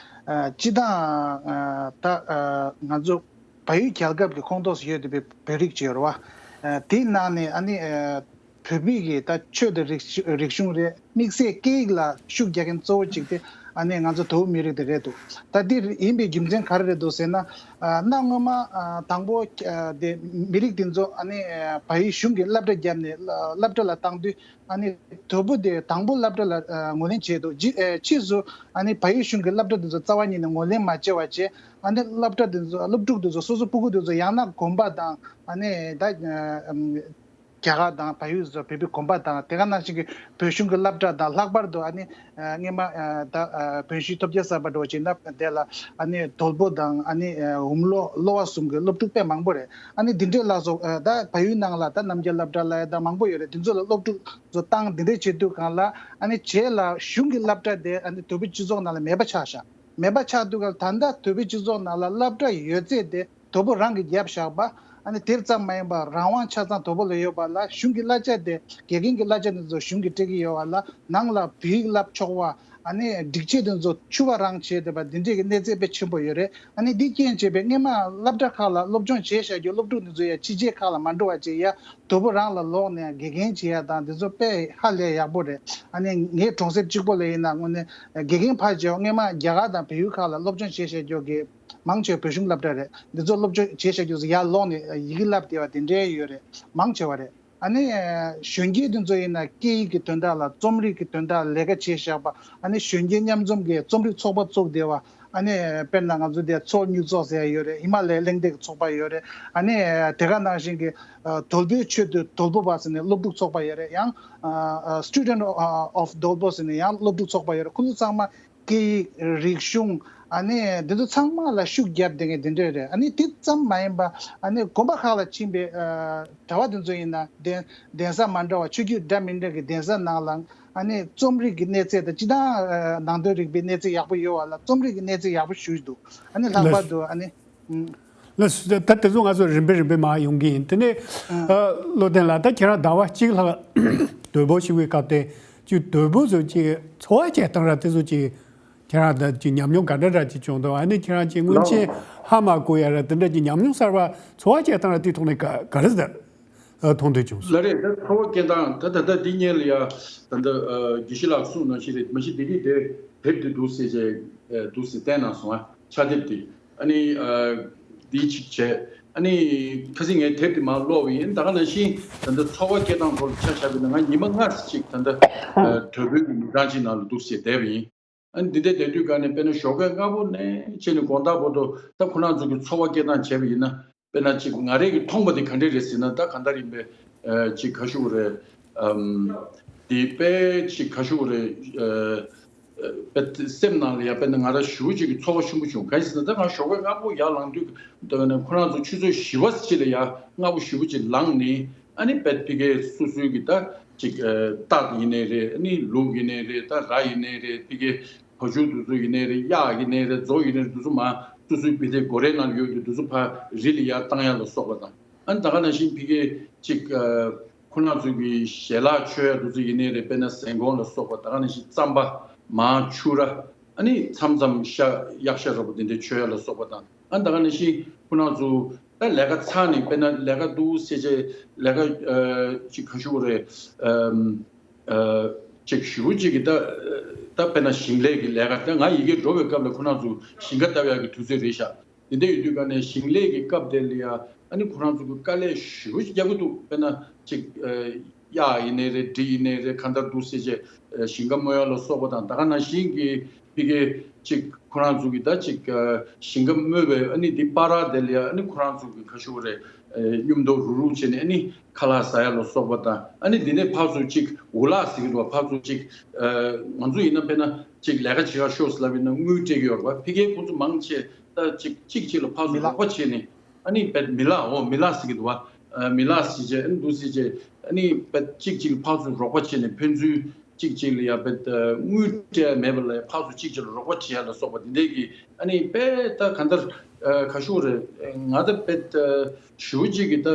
ཨ། སྤྱི་བཏང་ཨ། ད་ཨ། ང་ཚོ་བལ་ཡུལ་རྒྱལ་ཁབ་ཀྱི་ཁོངས་གཏོགས་སུ་ཡོད་བསྡད་པའི་བོད་རིགས་ཅིག་ཡོད་རེད་བ། ཨ། དེའི་ནང་ནས་ཨ་ནི་ཨ། བོད་མི་གི་ད་ཆོས་དང་རིག་རིག་གཞུང་རེད། དམིགས་བསལ་སྐད་ཡིག་ལ་ཤུགས་རྒྱག་མཁན་གཙོ་བོ་གཅིག་དེ་ཨ་ནི་ང་ཚོ་དོལ་པོ་མི་རིགས་དེ་རེད་འདུག་ད་འདི་ཡིན་པའི་རྒྱུ་མཚན་ག་རེ་རེད་འདུག་ཟེར་ན། ཨ། གནའ་སྔོན་མ་ཨ། དང་པོ་ཨ། དེ་མི་རིགས་དེ་ཚོ་ཨ་ནི་ཨ། བལ་ཡུལ་གཞུང་གིས་སློབ་གྲྭ་བརྒྱབ་ནས་སློབ་གྲྭ་ལ་བཏང་དུས། ཨ་ནི་དོལ་པོ་དེ་དང་པོ་སློབ་གྲྭ་ལ་ཨ། ངོས་ལེན་བྱས་འདུག་ཅི། ཨ། ཕྱིས་སུ་ཨ་ནི་བལ་ཡུལ་གཞུང་གིས་སློབ་གྲྭ་དེ་ཚོ་རྩ་བ་ཉིད་ནས་ངོས་ལེན་མ་བྱས་པ་བྱས། ཨ་ནི་སློབ་གྲྭ་དེ་ཚོ་སློབ་ཕྲུག་དེ་ཚོ་སོ་སོ་སྤུ་གུ་དེ་ཚོ་ཡང་ན་དགོན་པ་དང་ཨ་ནི་ད་ཨ། རྒྱ་གར་དང་བལ་ཡུལ་སོགས་བོད་པའི་དགོན་པ་དང་དེ་ག་ནང་བཞིན་གྱི་བོད་གཞུང་གི་སློབ་གྲྭ་དང་། ལྷག་པར་དུ་ཨ་ནི་ཨ། སྔོན་མ་ཨ། ད་ཨ། བོན་གཞིས་ཐོབ་རྒྱལ་གསར་པ་འདྲ་བོ་ཅིག་ན་དེ་ལ་ཨ་ནི་དོལ་པོ་དང་ཨ་ནི་ཨ། ཧུམ་ལོ་གློ་བ་གསུམ་གྱི་སློབ་ཕྲུག་དཔེ་མང་པོ་རེད། ཨ་ནི་འདི་འདྲས་ལ་སོགས་ཨ། ད་བལ་ཡུལ་ནང་ལ་ད་རྣམ་རྒྱལ་སློབ་གྲྭ་ལབ་ཡ་ད་མང་པོ་ཡོད་རེད། འདི་ཚོ་ལ་སློབ་ཕྲུག་ཚོ་བཏང་འདི་འདྲས་བྱེད་དུས་སྒང་ལ་ཨ་ནི་རྗེས་ལ་གཞུང་གི་སློབ་གྲྭ་དེ་ཨ་ནི་དོལ་པོའི་སྤྱི་ཚོགས་ནང་ལ་མེད་པ་ཆགས་ཤག་མེད་པ་ཆགས་དུས་སྒང་ལ་ད་ལྟ་དོལ་པོའི་སྤྱི་ཚོགས་ནང་ལ་སློབ་གྲྭ་ཡོད་ཚད་དེ་དོལ་པོ་རང་གིས་བརྒྱབ་བཞག་པ། ཨ་ནི་དེ་ཙམ་མ་ཡིན་པར་རང་དབང་ཆ་ཚང་དོལ་པོ་ལ་ཡོད་པ་ལ། གཞུང་གི་གླ་ཆ་དེ། དགེ་རྒན་གྱི་གླ་ཆ་དེ་ཚོ་གཞུང་གིས་སྤྲད་ཀྱི་ཡོད་པ་ལ། ནང་ལ་བོད་ཡིག་བསླབ་ཆོག་པ། ཨ་ནི་སྒྲིག་ཆས་དེ་ཚོ་ཕྱུ་པ་རང་བྱས་བསྡད་པ་འདི་འདྲས་ཀྱི་གནས་ཚད་དཔེ་ཆེན་པོ་ཡོད་རེད། ཨ་ནི་འདི་རྐྱེན་བྱས་པས་སྔོན་མ་སློབ་གྲྭ་ཁག་ལ་སློབ་སྦྱོང་བྱས་བཞག་རྒྱུ་སློབ་ཕྲུག་དེ་ཚོ་ཡང་ཕྱི་རྒྱལ་ཁག་ལ་མ་འགྲོ་བ་བྱས། ཡ་དོལ་པོ་རང་ལ་ལོག་ནས་དགེ་རྒན་བྱེད་ཡ་དང་དེ་ཚོ་དཔེ་ཧ་ལས་ཡག་པོ་རེད། ཨ་ནི་ངའི་གྲོང་གསེབ་གཅིག་པོ་ལ་ཡིན་ན་དངོས་གནས་དགེ་རྒན་ཕར་བྱས་པ། སྔོན་མ་རྒྱ་གར་དང་བལ་ཡུལ་ཁག་ལ་སློབ་སྦྱོང་བྱས་བཞག་རྒྱུ་གི་མང་ཆེ་བ་བོད་གཞུང་སློབ་གྲྭ་རེད། འདི་ཚོ་སློབ་སྦྱོང་བྱས་བཞག་རྒྱུ་ཚོ་ཡར་ལོག་ནས་ཡི་གེ་བསླབ་བསྡད་པ་དེ་འདྲའི་ཡོད་རེད། མང་ཆེ་བ་རེད། ཨ་ནི་གཞོན་སྐྱེས་དེ་ཚོ་ཡིན་ན་སྐད་ཡིག་གི་དོན་དག་ལ། རྩོམ་རིག་གི་དོན་དག་ལ་ལས་ཀ་བྱས་བཞག་པ། ཨ་ནི་གཞོན་སྐྱེས་མཉམ་འཛོམས་ཀྱི་རྩོམ་རིག་ཚོགས་པ་བཙུགས་བསྡད་པ། ཨ་ནི་དཔེར་ན་ང་ཚོ་འདིར་མཚོ་སྨྱུག་ཚོགས་ཟེར་ཡ་ཡོད་རེད། ཧི་མ་ལ་ཡའི་གླེང་སྟེགས་ཀྱི་ཚོགས་པ་ཡོད་རེད། ཨ་ནི་དེ་ག་ནང་བཞིན་གྱི་ཨ། དོལ་པོའི་ཆེད་དུ་དོལ་པོ་པ་ཟེར་ནས་སློབ་ཕྲུག་ཚོགས་པ་ཡོད་རེད། ཡང་ཨ། Student of Dolpo ཟེར་ནས་ཡང་སློབ་ཕྲུག་ཚོགས་པ་ཡོད་རེད། ཁོ་ཚོ་ཚང་མ་སྐད་ཡིག་རིག་གཞུང་། ཨ་ནི་འདི་ཚོ་ཚང་མ་ལ་ཤུགས་བརྒྱབ་བསྡད་མཁན་དེ་འདྲས་རེད། ཨ་ནི་དེ་ཙམ་མ་ཡིན་པ། ཨ་ནི་དགོན་པ་ཁག་ལ་ཕྱིན་པའི་ཨ། གྲྭ་པ་དེ་ཚོ་ཡིན་ན་གདན་གདན་ས་མ་འདྲ་བ། ཆོས་བརྒྱུད་འདྲ་མི་འདྲ་གི་གདན་ས་ནང་ལ་ཨ་ནི་རྩོམ་རིག་གི་གནས་ཚད་དང་། སྤྱིར་བཏང་ཨ། ནང་དོན་རིག་པའི་གནས་ཚད་ཡག་པོ་ཡོད་པ་ལ་རྩོམ་རིག་གི་གནས་ཚད་ཡག་པོ་ཞེ་པོ་འདུག་ཨ་ནི་ལྷག་པར་དུ་ཨ་ནི། ལགས་སོ། ད་དེ་ཚོ་ང་ཚོ་རིམ་པས་རིམ་པས་མར་ཡོང་གི་ཡིན། དེ་ནས་ཨ། བློ་བསྟན་ལགས། ད་ཁྱེད་རང་ཟླ་བ་གཅིག་ལྷག་དོལ་པོ་བཞུགས་པའི་སྐབས་དེ། ཅིག་དོལ་པོ་ཚོ་ཅིག་འཚོ་བ་སྐྱེལ་སྟངས་ར་དེ་ཚོ་ཅིག་ཁྱེད་རང་ད་ཅིག་ཉམས་མྱོང་ག་འདྲ་འདྲ་ཅིག་བྱུང་འདུག་ཨ་ནི་ཁྱེད་རང་ཅིག་སྔོན་ཆད་ཧ་མ་གོ་ཡ་ར་དེ་འདྲ་ཅིག་ཉམས་མྱོང་གསར་པ། འཚོ་བ་སྐྱེལ་སྟངས་ར་དེའི་ཐོག་ནས་ག་ག་རེ་ཟེར་མཐོང་ཐོས་བྱུང་སོང་། ལགས་རེད། ད་འཚོ་བ་སྐྱེལ་སྟངས་ད་ད་ལྟ་འདི་སྔོན་ལ་ཡ་ད་ལྟ་དགེ་བཤེས་ལགས་གསུངས་ནང་བཞིན་རེད། མ་གཞི་འདི་གི་དེབ་དེ་འདུག་སེ་བྱས་འདུག་སེ་བསྟན་གནང་སོང་ཨ། ཕྱག་དེབ་དེ། ཨ་ནི་འདི་གཅིག་བྱས། ཨ་ནི་ཁ་སང་ངས་དེབ་དེ་མར་ཀློག་པ་ཡིན། ད་ག་ནང་བཞིན་ད་ལྟ་འཚོ་བ་སྐྱེལ་སྟངས་སྐོར་ལ་ཆ་བཞག་པ་ཡིན་ན། ང་ཉི་མ་ལྔ་ཙམ་ཅིག་ད་ལྟ་དོལ་པོའི་མི་ཚང་ཅིག་ནང་ལ་འདུག་སེ་བསྡད་པ་ཡིན། ཨ་ནི་འདི་འདྲ་བསྡད་དུས་ག་ནས་དཔེར་ན་ཞོགས་ཀས་སྔ་པོ་ནས་བྱས་ནས་དགོང་དག་བར་དུ་ད་ཁོ་རང་ཚོ་གི་འཚོ་བ་སྐྱེལ་སྟངས་བྱས་པ་ཡིན་ན། དཔེར་ན་ཅིག་ང་རང་གིས་མཐོང་བ་དེ་ག་འདྲ་རེད་ཟེར་ན། ད་གང་ལྟར་ཡིན་པས་ཨ། ཅིག་ག་ཞུ་དགོས་རེད། ཨམ། དེ་དཔེ་ཅིག་ག་ཞུ་དགོས་རེད། ཨ། ཨ། དཔེ་སེམས་ནང་ལ་ཡ་དཔེར་ན་ང་རང་ཞེ་པོ་ཅིག་གི་ཚོར་བ་ཆེན་པོ་བྱུང་། གང་ཡིན་ཟེར་ན་ད་ང་ཞོགས་ཀས་སྔ་པོ་ཡར་ལངས་དུས་ད་ཁོ་རང་ཚོ་ཆུ་ཚོད་བཞི་པ་ཅིག་ལ་ཡ་སྔ་པོ་ཞེ་པོ་ཅིག་ལངས་ནས། ཨ་ནི་དཔེ་ཕ་གིའི་སོ་སོའི་གི་ད་ཅིག་ཨ། རྟ་ཡིན་ནའི་རེད། ཨ་ནི་ལུག་ཡིན་ནའི་རེད། ད་ར་ཡིན་ནའི་རེད། ཕ་གིའི་བ་ཕྱུགས་དེ་ཚོ་ཡིན་ནའི་རེད། གཡག་ཡིན་ནའི་རེད། མཛོ་ཡིན་ནའི་རེད། དེ་ཚོ་མར་སོ་སོའི་དཔེ་དེབ་སྒོ་རའི་ནང་ཡོད་དུས་དེ་ཚོ་ཕར་རི་ལ་ཡར་བཏང་ཡ་ལ་སོགས་པ་དང་། ཨ་ནི་ད་ག་ནང་བཞིན་ཕ་གིའི་ཅིག་ཨ། ཁོ་རང་ཚོའི་གི་ཞལ་ལག་མཆོད་ཡ་དེ་ཚོ་ཡིན་ནའི་རེད། དཔེར་ན་ཟན་གོང་ལ་སོགས་པ། ད་ག་ནང་བཞིན་རྩམ་པ། མར་ཕྱུར་ར། ཨ་ནི་མཚམས་མཚམས་ཤ། གཡག་ཤ་འདྲ་པོ་དེ་འདྲ་མཆོད་ཡ་ལ་སོགས་པ་དང་། ཨ་ནི་ད་ག་ནང་བཞིན་ཁོ་རང་ཚོ་ད་ལས་ཀ་ཚར་ནས་དཔེར་ན་ལས་ཀ་འདུག་སེ་བྱས། ལས་ཀ་ཨ། ཅིག་ག་ཞུ་དགོས་རེད། ཨམ། ཨ། ཅིག་ཞེ་པོ་ཅིག་གི་ད་ད་དཔེར་ན་ཞིང་ལས་ཀྱི་ལས་ཀ། ད་ང་ཡི་གེ་འགྲོ་བའི་སྐབས་ལ་ཁོ་རང་ཚོ་ཞིང་ཁ་བཏབ་ཡག་གི་དུས་ཚོད་རེད་ཤག་དེ་འདྲ་ཡོད་དུས་ག་ནས་ཞིང་ལས་ཀྱི་སྐབས་དེ་ལ་ཡ་ཨ་ནི་ཁོ་རང་ཚོ་གི་དཀའ་ལས་ཞེ་པོ་ཅིག་རྒྱག་གི་འདུག་དཔེར་ན་ཅིག་ཨ། གཡག་ཡིན་ནའི་རེད། འབྲི་ཡིན་ནའི་རེད། གང་ལྟར་འདུག་སེ་བྱས་ཨ། ཞིང་ཁ་རྨོ་ཡ་ལ་སོགས་པ་དང་། ད་ག་ནང་བཞིན་གྱི་ཕ་གིའི་ཅིག་ཁོ་རང་ཚོ་གི་ད་ཅིག་ཨ། ཞིང་ཁ་རྨོས་པའི་ཨ་ནི་འདི་པར་དེ་ལ་ཡ་ཨ་ནི་ཁོ་རང་ཚོ་གི་ག་ཞུ་དགོས་རེད། ཨ། སྙུམ་མདོག་རུག་རུག་བྱས་ནས་ཨ་ནི་ཁ་ལག་ཟ་ཡ་ལ་སོགས་པ་དང་། ཨ་ནི་འདི་ནས་ཕར་ཚུར་ཅིག་འུ་ལག་ཟེར་གྱི་འདུག་བ། ཕར་ཚུར་ཅིག་ཨ། ང་ཚོ་ཡིན་ན་དཔེར་ན་ཅིག་ལས་ཀ་བྱེད་ག་ཤོག་ཟེར་ལབ་ཡིན་ན་དངུལ་སྤྲད་ཀྱི་ཡོད་རེད་བ། ཕ་གིའི་ཁོང་ཚོ་མང་ཆེ་ད་ཅིག་གཅིག་གཅིག་ལ་ཕར་ཚུར་མི་ལག་རོགས་པ་བྱས་ནས། ཨ་ནི་དཔེ་མི་ལག་འོ་མི་ལག་ཟེར་གྱི་འདུག་བ། ཨ། མི་ལག་ཟེར་བྱས་ཨ་ནི་འདུག་ཟེར་བྱས་ཨ་ནི་དཔེ་གཅིག་གཅིག་ལ་ཕར་ཚུར་རོགས་པ་བྱས་ནས་ཕན་ཚུན་ གཅིག་གཅིག་ལ་ཡ་དཔེ་དངུལ་སྤྲད་མེད་པ་ལ་ཕར་ཚུར་གཅིག་གཅིག་ལ་རོགས་པ་བྱེད་ཡ་ལ་སོགས་པ་འདི་འདྲའི་གི་ཨ་ནི་དཔེ་ད་གང་ལྟར་ག་ཞུ་རེད། ང་ད་དཔེ་ཞུ་གཅིག་གི་ད་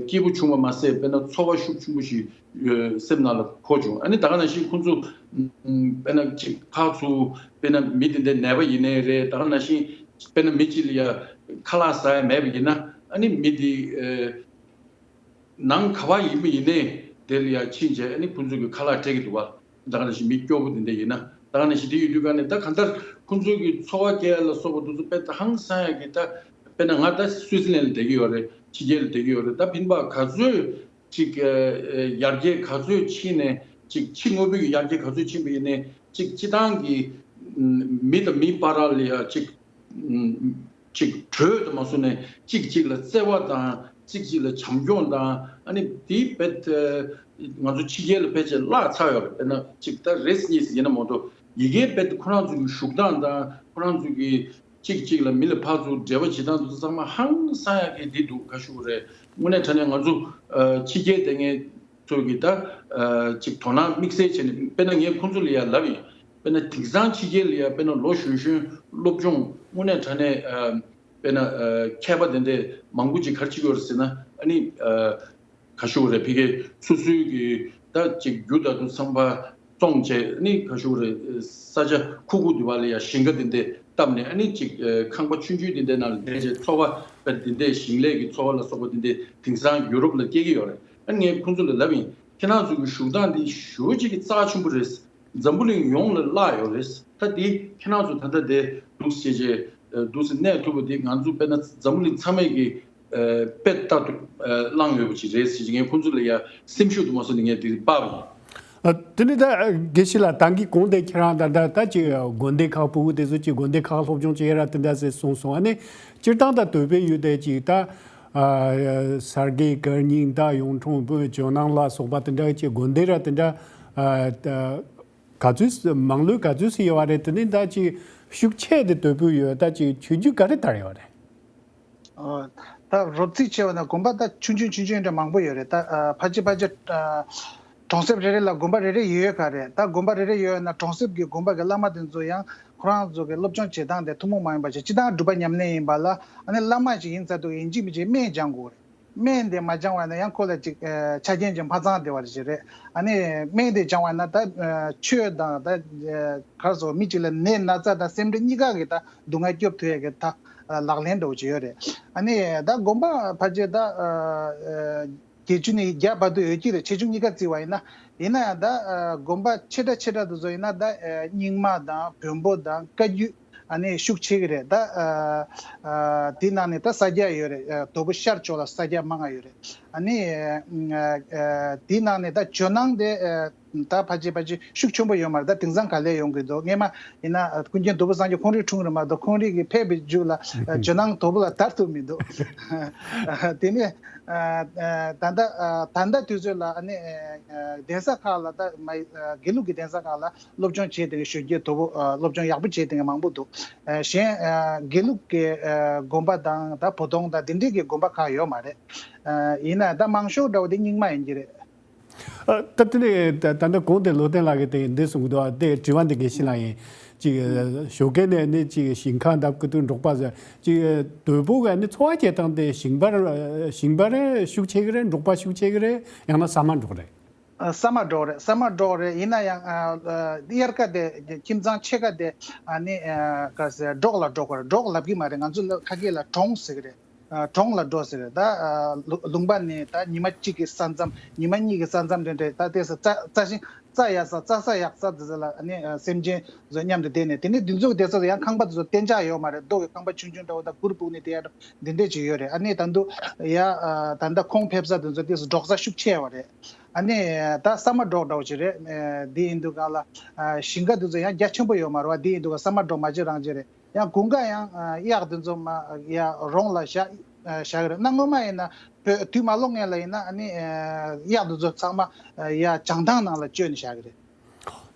སྐྱིད་པོ་བྱུང་བ་མ་ཟད་དཔེ་ན་ཚོར་བ་ཤུགས་ཆེན་པོ་ཞིག་སེམས་ནང་ལ་འཁོར་བྱུང་། ཨ་ནི་ད་ག་ནང་བཞིན་ཁོང་ཚོ་དཔེ་ན་གཅིག་ཕར་ཚུར་དཔེ་ན་མི་དེ་འདྲའི་ནད་པ་ཡིན་ནའི་རེད། ད་ག་ནང་བཞིན་དཔེ་ན་མི་གཅིག་ལ་ཡ་ཁ་ལག་ཟ་ཡ་མེད་པ་ཡིན་ན་ཨ་ནི་མི་དེ་ནང་ག་བ་ཡིན་པ་ཡིན་ནའི་དེ་ལ་ཡ་ཕྱིན་བྱས་ཨ་ནི་ཁོང་ཚོ་གི་ཁ་ལག་སྤྲད་ཀྱི་འདུག་བ། ད་ག་ནང་བཞིན་མི་སྐྱོ་པོ་དེ་འདྲ་ཡིན་ན་ད་ག་ནང་བཞིན་དེ་ཡོད་དུས་ག་ནས་ད་གང་ལྟར་ཁོང་ཚོ་གི་འཚོ་བ་སྐྱེལ་ལ་སོགས་པ་དེ་ཚོ་དཔེ་ད་ཧང་སང་ཡ་གི་ད་དཔེ་ན་ང་ད་སུའི་ཙི་ལན་ལ་བསྡད་ཀྱི་ཡོད་རེད། ཕྱི་རྒྱལ་ལ་བསྡད་ཀྱི་ཡོད་རེད། ད་ཕིན་པ་ག་ཚོད་ཅིག་ཡར་རྒྱས་ག་ཚོད་ཕྱིན་ནས་ཅིག་ཕྱི་དངོས་པོའི་གི་ཡར་རྒྱས་ག་ཚོད་ཕྱིན་པ་ཡིན་ནས་ཅིག་སྤྱི་བཏང་གི་མི་དང་མི་བར་ལ་ཡ་ཅིག་ཅིག་གྲོས་དུ་མ་བཟོ་ནས་གཅིག་གཅིག་ལ་བརྩེ་བ་དང་གཅིག་གཅིག་ལ་བྱམས་སྐྱོང་དང་ཨ་ནི་དེའི་བེད་ང་ཚོ་ཕྱི་རྒྱལ་ལ་ཕལ་ཆེར་བརླག་ཚར་ཡོད་རེད། དཔེར་ན་ཅིག་ད་རེས་གཉིས་ཡིན་ན་མ་གཏོགས་ཡི་གེའི་བེད་ཁོ་རང་ཚོ་གི་བཞུགས་སྟངས་དང་ཁོ་རང་ཚོ་གི་གཅིག་གཅིག་ལ་མི་ལ་ཕར་ཚུར་འབྲེལ་བ་བྱེད་སྟངས་དེ་ཚོ་ཚང་མ་ཧང་སང་ཡག་གི་འདི་འདུག་ག་ཞུ་གི་རེད། དངོས་གནས་དྲང་གནས་ང་ཚོ་ཕྱི་རྒྱལ་དེ་ངས་ཚོ་གི་ད་ཅིག་དོ་སྣང་དམིགས་བསལ་བྱས་ནས་དཔེར་ན་ངས་ཁོང་ཚོ་ལ་ཡ་ལབ་ཡིན། དཔེར་ན་དེང་སང་ཕྱི་རྒྱལ་ལ་ཡ་དཔེར་ན་ལོ་གཞོན་གཞོན་སློབ་སྦྱོང་དངོས་གནས་དྲང་གནས་དཔེར་ན་མཁས་པ་དེ་འདྲས་མང་པོ་ཅིག་ག་རེ་བྱེད་ཀྱི་ཡོད་རེད་ཟེར་ན་ཨ་ནི་ག་ཞུ་རེད། ཕ་གི་སོ་སོའི་གི་ད་ཅིག་རྒྱུ་ད་དུ་ཚང་པ་བཙོང་བྱས་ཨ་ནི་ག་ཞུ་རེད། ས་ཆ་ཁུག་ཁུག་དུ་བ་ལ་ཡ་ཞིང་ཁ་དེ་འདྲས་བཏབ་ནས་ཨ་ནི་ཅིག་ཁང་པ་ཆུང་ཆུང་དེ་འདྲས་ནང་ལ་བསྡད་བྱས་འཚོ་བ་དཔེ་དེ་འདྲས་ཞིང་ལས་ཀྱི་འཚོ་བ་ལ་སོགས་པ་དེ་འདྲས་དེང་སང་ཡུ་རོབ་ལ་སྐྱེལ་གྱི་ཡོད་རེད། ཨ་ནི་ངས་ཁོང་ཚོ་ལ་ལབ་ཡིན། ཁྱེད་རང་ཚོ་གི་བཞུགས་སྟངས་འདི་ཞེ་པོ་ཅིག་གི་རྩ་ཆེན་པོ་རེད། འཛམ་བུ་གླིང་ཡོངས་ལ་བརླག་ཡོད་རེད། ད་འདི་ཁྱེད་རང་ཚོ་ད་ལྟ་དེ་འདུག་སེ་བྱས་བྱས་འདུག་སེ་གནས་ཐུབ་པ་འདི་ང་ཚོ་དཔེར་ན་འཛམ་བུ་གླིང་ཚང་མས་ཀྱི་དཔེ་ལྟ་དུ་བླངས་ཡོད་པ་ཅིག་རེད་ཟེར་གྱི་ངས་ཁོང་ཚོ་ལ་ཡ་སེམས་ཤུགས་དུ་མ་སོང་ནས་ངས་འདི་དཔའ་བ་ཡིན། ཨ། དེ་ནི་ད་དགེ་བཤེས་ལགས་ད་གིན་གོང་དེ་ཁྱེད་རང་ད་ད་ད་ཅིག་དགོན་སྡེ་ཁག་ཕྲུ་གུ་དེ་ཚོ་ཅིག་དགོན་སྡེ་ཁག་སློབ་སྦྱོང་བྱེད་ཡ་ར་དེ་འདྲ་ཟེར་གསུངས་སོང་། ཨ་ནི་སྤྱིར་བཏང་ད་དོལ་པའི་ཡུལ་དེ་ཅིག་ད་ཨ་གསར་དགེ་གར་རྙིང་ད་གཡུང་དྲུང་བོན་ཇོ་ནང་ལ་སོགས་པ་དེ་འདྲ་ཅིག་དགོན་སྡེ་ར་དེ་འདྲ་ཨ་ད་ག་ཚོད་མང་ལོས་ག་ཚོད་ཟེར་ཡོད་པ་རེད། དེ་ནི་ད་ཅིག་ཤུགས་ཆེ་དེ་དོལ་པོའི་ཡུལ་ད་ཅིག་ཆོས་བརྒྱུད་ག་རེ་དར་ཡོད་པ་རེད། ཨོ། ད་རོབ་རྩིས་བྱས་པ་ན་དགོན་པ་ད་ཆུང་ཆུང་ཆུང་ཆུང་འདྲ་མང་པོ་ཡོད་རེད། ད་ཨ་ཕལ་ཆེར་ཕལ་ཆེར་ཨ་གྲོང་གསེབ་རེ་རེ་ལ་དགོན་པ་རེ་རེ་ཡོད་ག་རེད། ད་དགོན་པ་རེ་རེ་ཡོད་ན་གྲོང་གསེབ་ཀྱི་དགོན་པ་གི་བླ་མ་དེ་ཚོ་ཡང་ཁོ་རང་ཚོ་གི་སློབ་སྦྱོང་བྱེད་སྟངས་དེ་ཐུན་མོང་མ་ཡིན་པ་བྱས་སྤྱི་བཏང་སྒྲུབ་པ་ཉམས་ལེན་ཡིན་པ་ལ་ཨ་ནི་བླ་མ་ཞིག་ཡིན་ཚར་དུས་ཡིན་གཅིག་མིན་གཅིག་སྨན་སྦྱང་དགོས་རེད། སྨན་དེ་མ་སྦྱང་བ་ན་ཡང་ཁོ་ལ་ཅིག་ཨ་ཆ་རྐྱེན་ཅིག་མ་ཚང་བསྡད་པ་ཞིག་རེད། ཨ་ནི་སྨན་དེ་སྦྱང་བ་ན་ད་ཨ་ཆོས་དང་ད་ཨ་ག་རེ་ཟེར་མི་གཅིག་ལ་ནད་ན་ཚ་དང་སེམས་ཁྲལ་གཉིས་ཀ་གི་ད་སྡུག་བསྔལ་སྐྱོབ་ཐུབ་ཡ་གི་ད་ལག་ལེན་འདྲ་བོ་ཅིག་ཡོད་རེད། ཨ་ནི་ད་དགོན་པ་ཕལ་ཆེར་ད་ཨ་ཨ་བརྒྱད་ཅུ་ནས་བརྒྱ་བར་དུ་ཡོད་ཀྱི་རེད། ཆེ་ཆུང་གཉིས་ཀ་བརྩིས་པ་ཡིན་ན། ཡིན་ན་ཡང་ད་ཨ་དགོན་པ་ཆེ་ཕྲ་ཆེ་ཕྲ་དེ་ཚོ་ཡིན་ན་ད་ཨ་རྙིང་མ་དང་བོན་པོ་དང་བཀའ་བརྒྱུད་ཨ་ནི་ཤུགས་ཆེ་གི་རེད། ད་ཨ་ཨ་དེའི་ནང་ནས་ད་ས་སྐྱ་ཡོད་རེད། ཨ་དོལ་པོ་ཤར་ཕྱོགས་ལ་ས་སྐྱ་མང་ང་ཡོད་རེད། ཨ་ནི་ཨ་ཨ་དེའི་ནང་ནས་ད་ཇོ་ནང་དེ་ཨ་ད་ཕལ་ཆེར་ཕལ་ཆེར་ཤུགས་ཆེན་པོ་ཡོད་མ་རེད། ད་དེང་སང་ག་ལེར་ཡོང་གི་འདུག་སྔས་མ་ཡིན་ན་ཀུན་མཁྱེན་དོལ་པོ་སངས་རྒྱས་ཁོང་རའི་འཁྲུངས་རེད་མ་གཏོགས་ཁོང་རའི་གི་ཕེབས་པའི་མཇུག་ལ་ཨ་ཇོ་ནང་དོལ་པོ་ལ་དར་ཐུབ་མི་འདུག་དེ་ནས་ཨ་ཨ་ད་ལྟ་ཨ་ད་ལྟ་དུས་ཚོད་ལ་ཨ་ནི་ཨ་གདན་ས་ཁག་ལ་ད་མ་ཨ་དགེ་ལུགས་ཀྱི་གདན་ས་ཁག་ལ་སློབ་སྦྱོང་བྱས་བསྡད་མཁན་གཞོན་སྐྱེས་དོལ་པོ་ཨ་སློབ་སྦྱོང་ཡག་པོ་བྱས་བསྡད་མཁན་མང་པོ་འདུག་ཨ་གཞན་ཨ་དགེ་ལུགས་ཀྱི་ཨ་དགོན་པ་དང་ད་བོ་དོང་དང་དེ་འདྲའི་གི་དགོན་པ་ཁག་ཡོད་མ་རེད། ཨ་ཡིན་ན་ད་མང་ཤོས་འདྲ་བོ་དེ་རྙིང་མ་ཡིན་གྱི་རེད། ཨ་ད་དེ་ནས་ད་ད་ལྟ་གོང་དེ་བློ་བསྟན་ལགས་ཀྱིས་དེ་འདི་གསུང་གི་འདུག་ཨ་དེ་དྲི་བ་འདི་དགེ་བཤེས་ལགས་ཡིན། ཅིག་ཨ་ཞོགས་ཀས་ནས་ནི་ཅིག་ཞིང་ཁ་འདབས་ཀྱི་དུས་འབྲོག་པ་ཟེར་ཅིག་ཨ་དོལ་པོ་ག་ནི་འཚོ་བ་སྐྱེལ་སྟངས་དེ་ཞིང་པར་ཨ་ཞིང་པར་ཤུགས་ཆེ་གི་རེད། འབྲོག་པ་ཤུགས་ཆེ་གི་རེད། ཡང་ན་ཟ་མ་འབྲོག་རེད། ཨ་ཟ་མ་འབྲོག་རེད། ཟ་མ་འབྲོག་རེད། ཡིན་ན་ཡང་ཨ་ཨ་དབྱར་ཁ་དེ་ཁྱིམ་ཚང་ཕྱེད་ཀ་དེ་ཨ་ནི་ཨ་ག་ཟེར་འབྲོག་ལ་འགྲོ་དགོས་རེད། འབྲོག་ལབ་ཀྱི་མ་རེད། ང་ཚོ་ལ་ཁ་སྐད་ལ་གྲོང་ཟེར་གི་རེད། ཨ་གྲོང་ལ་འགྲོ་ཟེར་རེད། ད་ཨ་ལུ་ལུང་པ་ནས་ད་ཉི་མ་གཅིག་གི་ས་མཚམས་ཉི་མ་གཉིས་ཀྱི་ས་མཚམས་དེ་འདྲ་ད་ལྟས་སུ་རྩྭ་རྩྭ་ཤིང་རྩྭ་ཡག་ས་རྩྭ་ས་ཡག་ས་དེ་ཚོ་ལ་ཨ་ནི་ཨ་སེམས་ཅན་ཚོ་མཉམ་དུ་བསྡད་ནས་དེ་ནས་དེ་ཚོ་གི་དེ་ཚོ་ཡང་ཁང་པ་དེ་ཚོ་གཏན་འཇགས་ཡོད་མ་རེད། རྡོ་གི་ཁང་པ་ཆུང་ཆུང་འདྲ་བོ་དང་གུར་ཕུབ་ནས་བསྡད་ཡ་འདྲ་འདི་འདྲས་ཅིག་ཡོད་རེད། ཨ་ནི་ད་དུང་ཡ་ཨ་ད་ལྟ་ཁོང་ཕེབས་ས་དེ་ཚོ་དེ་ཚོ་འབྲོག་ས་ཤུགས་ཆེ་བ་རེད། ཨ་ནི་ད་ཟ་མ་འབྲོག་འདྲ་བོ་ཅིག་རེད། ཨ་འདི་ཡིན་དུས་ག་ལ་ཨ་ཞིང་ཁ་དེ་ཚོ་ཡང་རྒྱ་ཆེན་པོ་ཡོད་མ་རེད་བ། འདི་ཡིན་དུས་ག་ཟ་མ་འབྲོག་མ་བྱེད་རང་བྱེད་རེད། ཡང་དགུན་ཁ་ཡང་ཨ་གཡག་དེ་ཚོ་མ་ཡ་རོང་ལ་བཞག་ཨ་བཞག་གི་རེད། གནའ་སྔོན་མ་ཡིན་ན་བོད་དུས་མ་ལོག་སྔོན་ལ་ཡིན་ན་ཨ་ནི་ཨ་གཡག་དེ་ཚོ་ཚང་མ་ཨ་ཡ་བྱང་ཐང་ནང་ལ་བཅོས་ནས་བཞག་གི་རེད།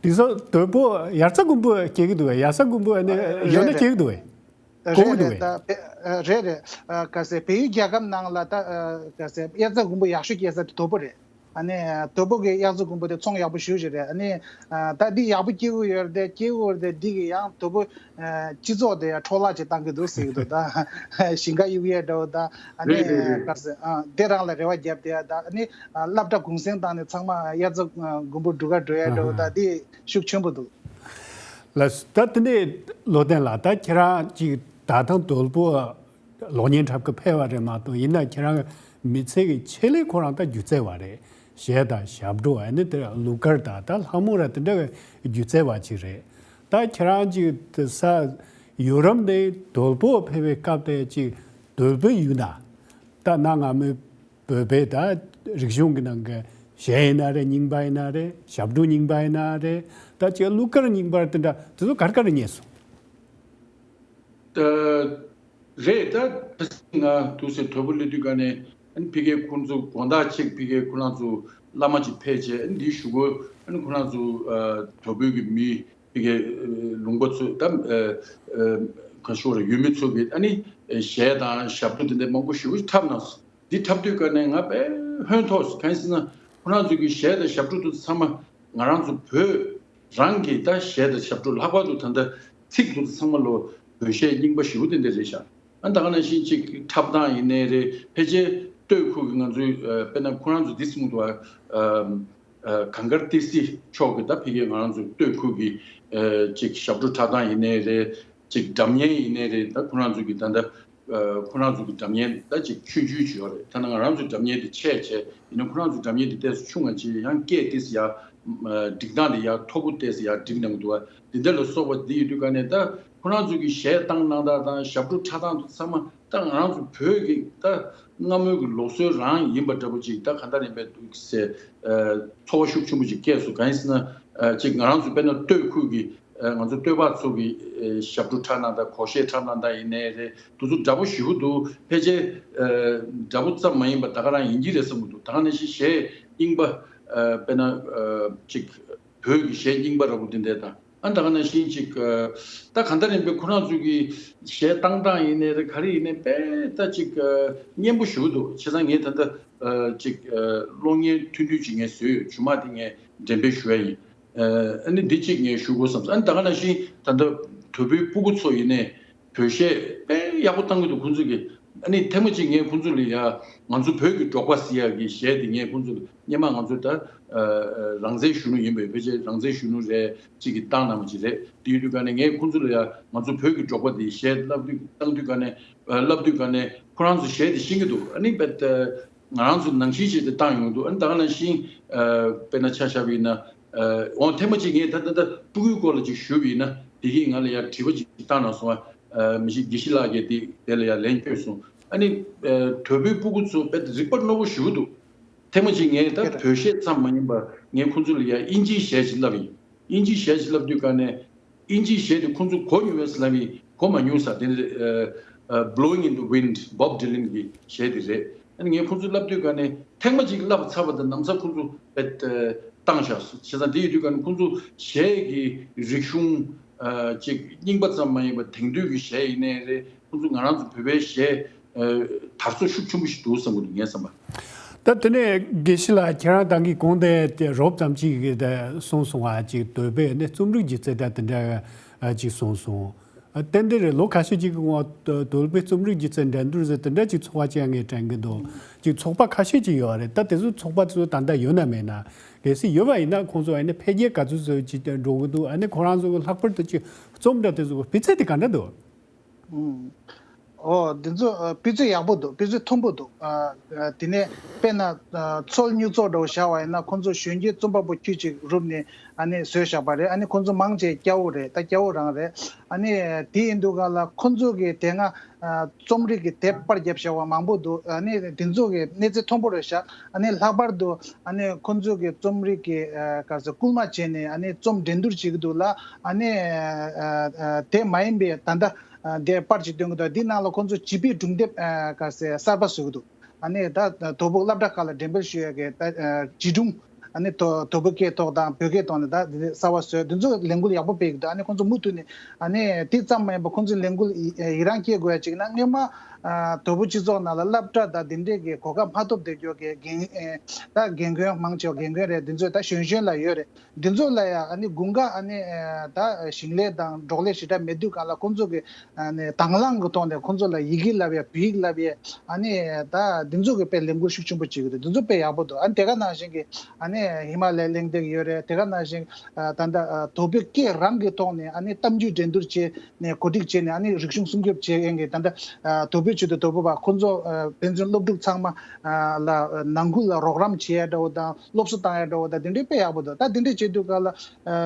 དེ་ཚོ་དོལ་པོ་ཡར་ས་མགོན་པོ་སྐྱེ་གི་འདུག་གས། ཡར་ས་མགོན་པོ་ཨ་ནི་ཨ་ཡོད་ན་སྐྱེ་གི་འདུག་གས། གོ་གི་རེད་འདུག་རེད། གས། ད་བེ་ཨ་རེད་རེད། ཨ་ག་ཟེ་བལ་ཡུལ་རྒྱལ་ཁབ་ནང་ལ་ད་ཨ་ག་ཟེ་དབྱར་རྩྭ་དགུན་འབུ་ཡག་ཤོས་སྐྱེ་ས་དེ་དོལ་པོ་རེད། ཨ་ནི་དོལ་པོ་གི་གཡག་རྫི་མགོན་པོ་དེ་ཚོང་ཡག་པོ་ཞེ་པོ་ཅིག་རེད། ཨ་ནི་ད་འདི་ཡག་པོ་སྐྱེ་གི་ཡོད་རེད་དེ། སྐྱེ་གི་ཡོད་རེད་དེ། འདི་གི་ཡང་དོལ་པོ་སྤྱི་ཚོགས་དེ་ཡང་འཕྲོ་བརླག་ཅིག་བཏང་གི་འདུག་ཟེར་གི་འདུག་ད་ཞིང་ཁ་གཡུག་ཡས་འདྲ་བོ། ད་ཨ་ནི་རེད་རེད་རེད། ག་རེ་ཟེར། ཨ། དེ་རང་ལ་རེ་བ་བརྒྱབ་དེ། ད་ཨ་ནི་སློབ་གྲྭ་གུང་སེང་བཏང་ནས་ཚང་མ་གཡག་རྫི་མགོན་པོ་སྒྲུབ་ག་འགྲོ་ཡས་འདྲ་བོ། ད་འདི་ཤུགས་ཆེན་པོ་འདུག་ལགས། ད་དེ་ནས་བློ་བརྟན་ལགས། ད་ཁྱེད་རང་ཅིག་ད་ཐེངས་དོལ་པོ་གློག་བརྙན་འཁྲབ་གི་ཕེབས་པ་རེད་མ་གཏོགས། ཡིན་ན་ཁྱེད་རང་མི་ཚེ་གི་ཆེད་ལས་ཁོ་རང་ད་སྒྱུ་རྩལ་བ་རེད། གཞས་དང་ཞབས་བྲོ། ཨ་ནི་དེ་གླུ་གར་དང་ད་ལྷ་མོ་ར་དེ་འདྲ་གི་སྒྱུ་རྩལ་བ་ཅིག་རེད། ད་ཁྱེད་རང་ཅིག་དེ་ས་ཡུ་རོབ་ནས་དོལ་པོ་ཕེབས་པའི་སྐབས་དེ་ཅིག་དོལ་པོའི་ཡུལ་ན་ད་གནའ་སྔ་མོའི་བོད་པའི་ད་རིག་གཞུང་གི་ནང་གི་གཞས་ཡིན་ན་རེད། རྙིང་པ་ཡིན་ན་རེད། ཞབས་བྲོ་རྙིང་པ་ཡིན་ན་རེད། ད་ཅིག་གླུ་གར་རྙིང་པ་དེ་འདྲ་དེ་ཚོ་ག་རེ་ག་རེ་རྙེད་སོང་། ད་རེད། ད་ང་དུས་སེ་དོལ་པོ་སླེབས་དུས་ག་ནས་ཨ་ནི་ཕ་གིའི་ཁོང་ཚོ་དགོང་དག་ཅིག་ཕ་གིའི་ཁོ་རང་ཚོ་བླ་མ་ཅིག་ཕེབས་བྱས། ཨ་ནི་འདིའི་གཞུག་གུ་ཨ་ནི་ཁོ་རང་ཚོ་ཨ་དོལ་པོའི་གི་མི་ཕ་གིའི་ཨ་ལུང་པ་ཚོ་ད་ཨ་ཨ་ག་ཞུ་རེད། ཡུལ་མི་ཚོ་གི་ཨ་ནི་གཞས་དང་ཞབས་བྲོ་དེ་འདྲ་མང་པོ་ཞེ་པོ་ཅིག་འཁྲབ་གནང་སོང་། འདི་འཁྲབ་དུས་ག་ནས་ང་དཔེ་ཧོན་ཐོགས། གང་ཡིན་ཟེར་ན་ཁོ་རང་ཚོ་གི་གཞས་དང་ཞབས་བྲོ་དེ་ཚང་མ་ང་རང་ཚོ་བོད་རང་གི་ད་གཞས་དང་ཞབས་བྲོ། ལྷག་པར་དུ་ད་ལྟ་ཚིག་དེ་ཚོ་ཚང་མ་ལོ་བོད་གཞས་རྙིང་པ་ཞེ་པོ་དེ་འདྲ་རེད་ཤག་ཨ་ད་ག་ནང་བཞིན་ཅིག་འཁྲབ་སྟངས་ཡིན་ནའི་རེད། ཕལ་ཆེར་སྟོད་ཁུལ་གི་ང་ཚོའི་ཨ་དཔེར་ན་ཁོ་རང་ཚོ་འདི་གསུངས་འདུག་ཨ། ཨ་གངས་དཀར་ཏི་སེ་ཕྱོགས་ཀྱི་ད་ཕ་གིའི་ང་རང་ཚོ་སྟོད་ཁུལ་གྱི་ཨ་ཅིག་ཞབས་བྲོ་འཁྲབ་སྟངས་ཡིན་ནའི་རེད། ཅིག་སྒྲ་སྙན་ཡིན་ནའི་རེད། ད་ཁོ་རང་ཚོ་གི་ད་ལྟ་ཨ་ཁོ་རང་ཚོ་གི་སྒྲ་སྙན་ད་ཅིག་ཆུང་ཆུང་ཅིག་ཡོད་རེད། ད་ནང་ང་རང་ཚོའི་སྒྲ་སྙན་དེ་ཆེ་ཆེ་ཡིན་ན་ཁོ་རང་ཚོའི་སྒྲ་སྙན་དེ་ཏོག་ཙམ་ཆུང་བ་ཅིག་ཡང་སྐད་ཏོག་ཙམ་ཡར་ཨ་སྒྲིག་སྟངས་དེ་ཡར་མཐོ་པོ་ཏོག་ཙམ་ཡར་སྒྲིག་གནང་གི་འདུག་བ། འདི་འདྲ་ལ་སོགས་པ་འདི་ཡོད་དུས་ག་ནས་ད་ཁོ་རང་ཚོ་གི་གཞས་བཏང་གནང་སྟངས་དང་ཞབས་བྲོ་འཁྲབ་སྟངས་དེ་ཚང་མ་ད་ང་རང་ཚོ་བོད་ཀྱི་ད་སྔ་མོའི་གི་ལུགས་སྲོལ་རང་ཡིན་པ་འདྲ་པོ་ཅིག་ད་ག་འདྲ་ཡིན་པའི་འདུག་ཟེར་ཨ་ཚོར་བ་ཤུགས་ཆེན་པོ་ཅིག་སྐྱེས་སོང་། གང་ཡིན་ཟེར་ན་ཨ་ཅིག་ང་རང་ཚོ་དཔེར་ན་སྟོད་ཁུལ་གྱི་ཨ་ང་ཚོ་སྟོད་པ་ཚོ་གི་ཨ་ཞབས་བྲོ་འཁྲབ་གནང་སྟངས། གོ་གཞས་འཁྲབ་གནང་སྟངས་ཡིན་ནའི་རེད། དེ་ཚོ་འདྲ་པོ་ཞེ་པོ་འདུག་ཕལ་ཆེར་ཨ་འདྲ་པོ་ཙམ་མ་ཡིན་པ་ད་ག་རང་ཡིན་གྱི་རེད་བསམ་གྱི་འདུག་ད་ག་ནང་བཞིན་གཞས་རྙིང་པ་ཨ་དཔེར་ན་ཨ་ཅིག་བོད་ཀྱི་གཞས་རྙིང་པ་འདྲ་པོ་དེ་འདྲ་དང་། ཨ་ད་ག་ནང་བཞིན་ཅིག་ཨ་ད་གང་ལྟར་ཡིན་པའི་ཁོ་རང་ཚོ་གི་གཞས་བཏང་སྟངས་ཡིན་ནའི་རེད། ག་རེ་ཡིན་ནའི་དཔེ་ད་ཅིག་ཨ་སྙན་པོ་ཞེ་པོ་འདུག་བྱས་ཙང་ངས་ད་ལྟ་ཨ་ཅིག་ཨ་གློག་བརྙན་ཐུང་ཐུང་ཅིག་ངས་བཟོས་ཡོད། མཇུག་མ་དེ་ངས་འགྲེམས་སྤེལ་ཞུ་ཡ་ཡིན། ཨ་ཨ་ནི་འདི་གཅིག་ངས་ཞུ་དགོས་བསམ་སོང་། ཨ་ནི་ད་ག་ནང་བཞིན་ད་ལྟ་དོལ་པོའི་སྤུ་གུ་ཚོ་ཡིན་ནའི་བོད་གཞས་དཔེ་ཡག་པོ་བཏང་གི་འདུག་ཁོང་ཚོ་གིས། ཨ་ནི་ཐེངས་མ་གཅིག་ངས་ཁོང་ཚོ་ལ་ཡ་ང་ཚོ་བོད་ཀྱི་འབྲོག་པ་ཟེར་ཡག་གི་གཞས་དེ་ངས་ཁོང་ཚོ་ལ། སྔོན་མ་ང་ཚོ་ད་ཨ་ཨ་རང་བཙན་གཞོན་ནུ་ཡིན་པས། ཕལ་ཆེར་རང་བཙན་གཞོན་ནུ་རེད་ཅིག་གིས་བཏང་གནང་བ་ཅིག་རེད། དེ་ཡིན་དུས་ག་ནས་ངས་ཁོང་ཚོ་ལ་ཡ་ང་ཚོ་བོད་ཀྱི་འབྲོག་པ་དེ་གཞས་བསླབ་དུས་བཏང་དུས་ག་ནས་ཨ་བསླབ་དུས་ག་ནས་ཁོ་རང་ཚོ་གཞས་དེ་ཤེས་ཀྱི་འདུག་ཨ་ནི་བེད་ང་རང་ཚོ་ནང་བཞིན་བྱས་ཏེ་བཏང་ཡོང་འདུག་ཨ་ནི་ད་ག་ནང་བཞིན་ཨ་དཔེར་ན་ཆ་བཞག་པ་ཡིན་ན། ཨ་འོ་ཐེངས་མ་གཅིག་ངས་ད་ལྟ་ད་སྤུ་གུའི་སྐོར་ལ་ཅིག་ཞུས་པ་ཡིན་ན། དེ་གིས་ང་ལ་ཡ་དྲི་བ་ཅིག་བཏང་གནང་སོང་བ། ཨ་མི་ཤེས། དགེ་བཤེས་ལགས་ཀྱིས་དེ་དེ་ལ་ཡ་ལན་བསྐྱོན་སོང་། ཨ་ནི་ཨ་དོལ་པོའི་སྤུ་གུ་ཚོ་དཔེ་རིག་པ་རྣོ་པོ་ཞེ་པོ་འདུག་ཐེངས་མ་གཅིག་ངས་ད་བོད་གཞས་ཙམ་མ་ཡིན་པ་ངས་ཁོང་ཚོ་ལ་ཡ་དབྱིན་ཇིའི་གཞས་ཅིག་བསླབས་ཡིན། དབྱིན་ཇིའི་གཞས་ཅིག་བསླབ་དུས་ག་ནས་དབྱིན་ཇིའི་གཞས་དེ་ཁོང་ཚོ་གོ་མྱོང་བས་ལབ་ཡིན། གོ་མ་མྱོང་ས་དེ་ནི་ཨ་ཨ་Blowing in the Wind། Bob Dylan གྱི་གཞས་དེ་རེད། ཨ་ནི་ངས་ཁོང་ཚོ་བསླབ་དུས་ག་ནས་ཐེངས་མ་གཅིག་བསླབ་ཚར་བ་དང་ན་ཚ་ཁོང་ཚོ་བེད་བཏང་བཞག་སོང་། བྱས་ཙང་དེ་ཡོད་དུས་ག་ནས་ཁོང་ཚོ་གཞས་ཀྱི་རིག་གཞུང་ཨ་ཅིག་རྙིང་པ་ཙམ་མ་ཡིན་པར་དེང་དུས་ཀྱི་གཞས་ཡིན་ནའི་རེད། ཁོང་ཚོ་ང་རང་ཚོ་བོད་པའི་གཞས་ཨ་དར་སྲོལ་ཤུགས་ཆེན་པོ་ཞིག་འདུག་བསམ་གྱི་འདུག་ངའི་བསམ་པ། ད་དེ་ནས་དགེ་བཤེས་ལགས་ཁྱེད་རང་ད་གིན་གོང་དེ་དེ་རོབ་ཙམ་ཅིག་གིས་དེ་གསུངས་སོང་བ་ཅིག་དོལ་པོས་ནི་རྩོམ་རིག་སྒྱུ་རྩལ་དང་དེ་འདྲ་ཅིག་གསུངས་སོང་། ཏན་ཏན་རེད། ལོ་ཁ་ཤས་ཅིག་གི་སྔོན་དོལ་པོའི་རྩོམ་རིག་སྒྱུ་རྩལ་འགྲན་བསྡུར་ཟེར་དེ་འདྲ་ཅིག་ཚོགས་པ་ཅིག་ངས་དྲན་གྱི་འདུག་ཅིག་ཚོགས་པ་ཁ་ཤས་ཅིག་ཡོད་རེད། ད་དེ་ཚོ་ཚོགས་པ་དེ་ཚོ་ད་ལྟ་ཡོད་ན་མེད་ན། གལ་སྲིད་ཡོད་པ་ཡིན་ན་ཁོང་ཚོ་ཨ་ནི་འཕེལ་རྒྱས་ག་ཚོད་ཚོད་ཅིག་འགྲོ་གི་འདུག་ཨ་ནི་ཁོ་རང་ཚོ་གི་ལྷག་པར་དུ་ཅིག་རྩོམ་འདྲ་དེ་ཚོ་གི་སྤུས་ཚད་དེ་ག་འདྲ་འདུག་ཨོ། འདི་ཚོ་ཨ་སྤུས་ཚད་ཡག་པོ་འདུག་སྤུས་ཚད་མཐོན་པོ་འདུག་ཨ་ཨ་དེ་ནས་དཔེར་ན་ཨ་ཚོགས་གཉིས་ཚོགས་འདྲ་བོ་བཞག་པ་ཡིན་ན་ཁོང་ཚོ་གཞོན་སྐྱེས་རྩོམ་པ་པོ་ཁྱུ་གཅིག་རུབ་ནས་ཨ་ནི་བཟོས་བཞག་པ་རེད། ཨ་ནི་ཁོང་ཚོ་མང་ཆེ་སྐྱ་བོ་རེད། ད་སྐྱ་བོ་རང་རེད། ཨ་ནི་དེ་ཡིན་དུས་ག་ལ་ཁོང་ཚོ་གི་དེ་སྔ་ཨ་རྩོམ་རིག་གི་དེབ་པར་བརྒྱབ་བཞག་པ་མང་པོ་འདུག་ཨ་ནི་དེ་ཚོ་གི་གནས་ཚད་མཐོན་པོ་རེད་ཤག་ཨ་ནི་ལྷག་པར་དུ་ཨ་ནི་ཁོང་ཚོ་གི་རྩོམ་རིག་གི་ཨ་ག་ཟེར་སྐུལ་མ་བྱས་ནས་ཨ་ནི་རྩོམ་འགྲན་བསྡུར་བྱེད་ཀྱི་འདུག་ལ། ཨ་ནི་ཨ་ཨ་དེ་མ་ཡིན་པའི་ད་ལྟ། ཨ་དེ་པར་ཅིག་སྟོན་གྱི་འདུག་འདི་ནང་ལ་ཁོང་ཚོ་བྱིས་པའི་སྒྲུང་དེབ་ཨ་ག་ཟེར་གསར་པ་བཟོ་གི་འདུག་ཨ་ནི་ད་དོལ་པོ་སློབ་གྲྭ་ཁག་ལ་འགྲེམས་སྤེལ་ཞུ་ཡ་གི་ད་ཨ་བྱིས་སྒྲུང་། ཨ་ནི་དོ་དོལ་པོ་སྐད་ཐོག་དང་བོད་སྐད་ཐོག་ནས་ད་འདི་གསར་པ་བཟོས། འདི་ཚོ་ལས་འགུལ་ཡག་པོ་སྤེལ་གྱི་འདུག་ཨ་ནི་ཁོང་ཚོ་མུ་མཐུད་ནས་ཨ་ནི་དེ་ཙམ་མ་ཡིན་པར་ཁོང་ཚོའི་ལས་འགུལ་ཡི་ཡི་རངས་སྐྱེ་དགོས་ཡ་ཅིག་ན་སྔོན་མ་ ཨ་དོལ་པོ་སྤྱི་ཚོགས་ནང་ལ་སློབ་གྲྭ་དང་དེ་འདྲས་ཀྱི་གོ་སྐབས་མ་ཐོབ་བསྡད་རྒྱུ་གི་རྒན་ཨེ་ད་རྒན་རྒོན་མང་ཆེ་བ་རྒན་རྒོན་རེད། འདི་ཚོས་ད་གཞོན་གཞོན་ལ་ཡོད་རེད། འདི་ཚོ་ལ་ཡང་ཨ་ནི་དགུན་ཁ་ཨ་ནི་ཨ་ད་ཞིང་ལས་དང་འབྲོག་ལས་ཞེ་དྲག་མེད་དུས་སྒང་ལ་ཁོང་ཚོ་གི་ཨ་ནི་དང་བླངས་ཀྱི་ཐོག་ནས་ཁོང་ཚོ་ལ་ཡི་གེ་བསླབ་ཡ་བོད་ཡིག་བསླབ་ཡ་ཨ་ནི་ད་འདི་ཚོ་གི་དཔེ་ལས་འགུལ་ཤུགས་ཆེན་པོ་བྱེད་ཀྱི་འདུག་འདི་ཚོ་དཔེ་ཡག་པོ་འདུག་ཨ་ནི་དེ་ག་ནང་བཞིན་གྱི་ཨ་ནི་ཧི་མ་ལ་ཡའི་གླེང་སྟེགས་ཡོད་རེད། དེ་ག་ནང་བཞིན་ཨ་ད་ལྟ་ཨ་དོལ་པོའི་སྐད་རང་གི་ཐོག་ནས་ཨ་ནི་གཏམ་རྒྱུད་འགྲན་བསྡུར་བྱས་ནས་གོ་སྒྲིག་བྱས་ནས་ཨ་ནི་རིག་གཞུང་སྲུང་སྐྱོབ་བྱེད་མཁན་གྱི་ད་ལྟ་ཨ་དོལ་པོའི་ཆེད་དུ་དོལ་པོ་བ་ཁོང་ཚོ་ཨ་ཕན་ཚུན་སློབ་ཕྲུག་ཚང་མ་ཨ་ལ་ནང་ཁུལ་ལ་རོགས་རམ་བྱེད་ཡ་འདྲ་བོ་དང་སློབ་གསོ་བཏང་ཡ་འདྲ་བོ་དང་དེ་འདྲའི་དཔེ་ཡག་པོ་འདུག་ད་དེ་འདྲའི་བྱེད་དུས་སྒང་ལ་ཨ་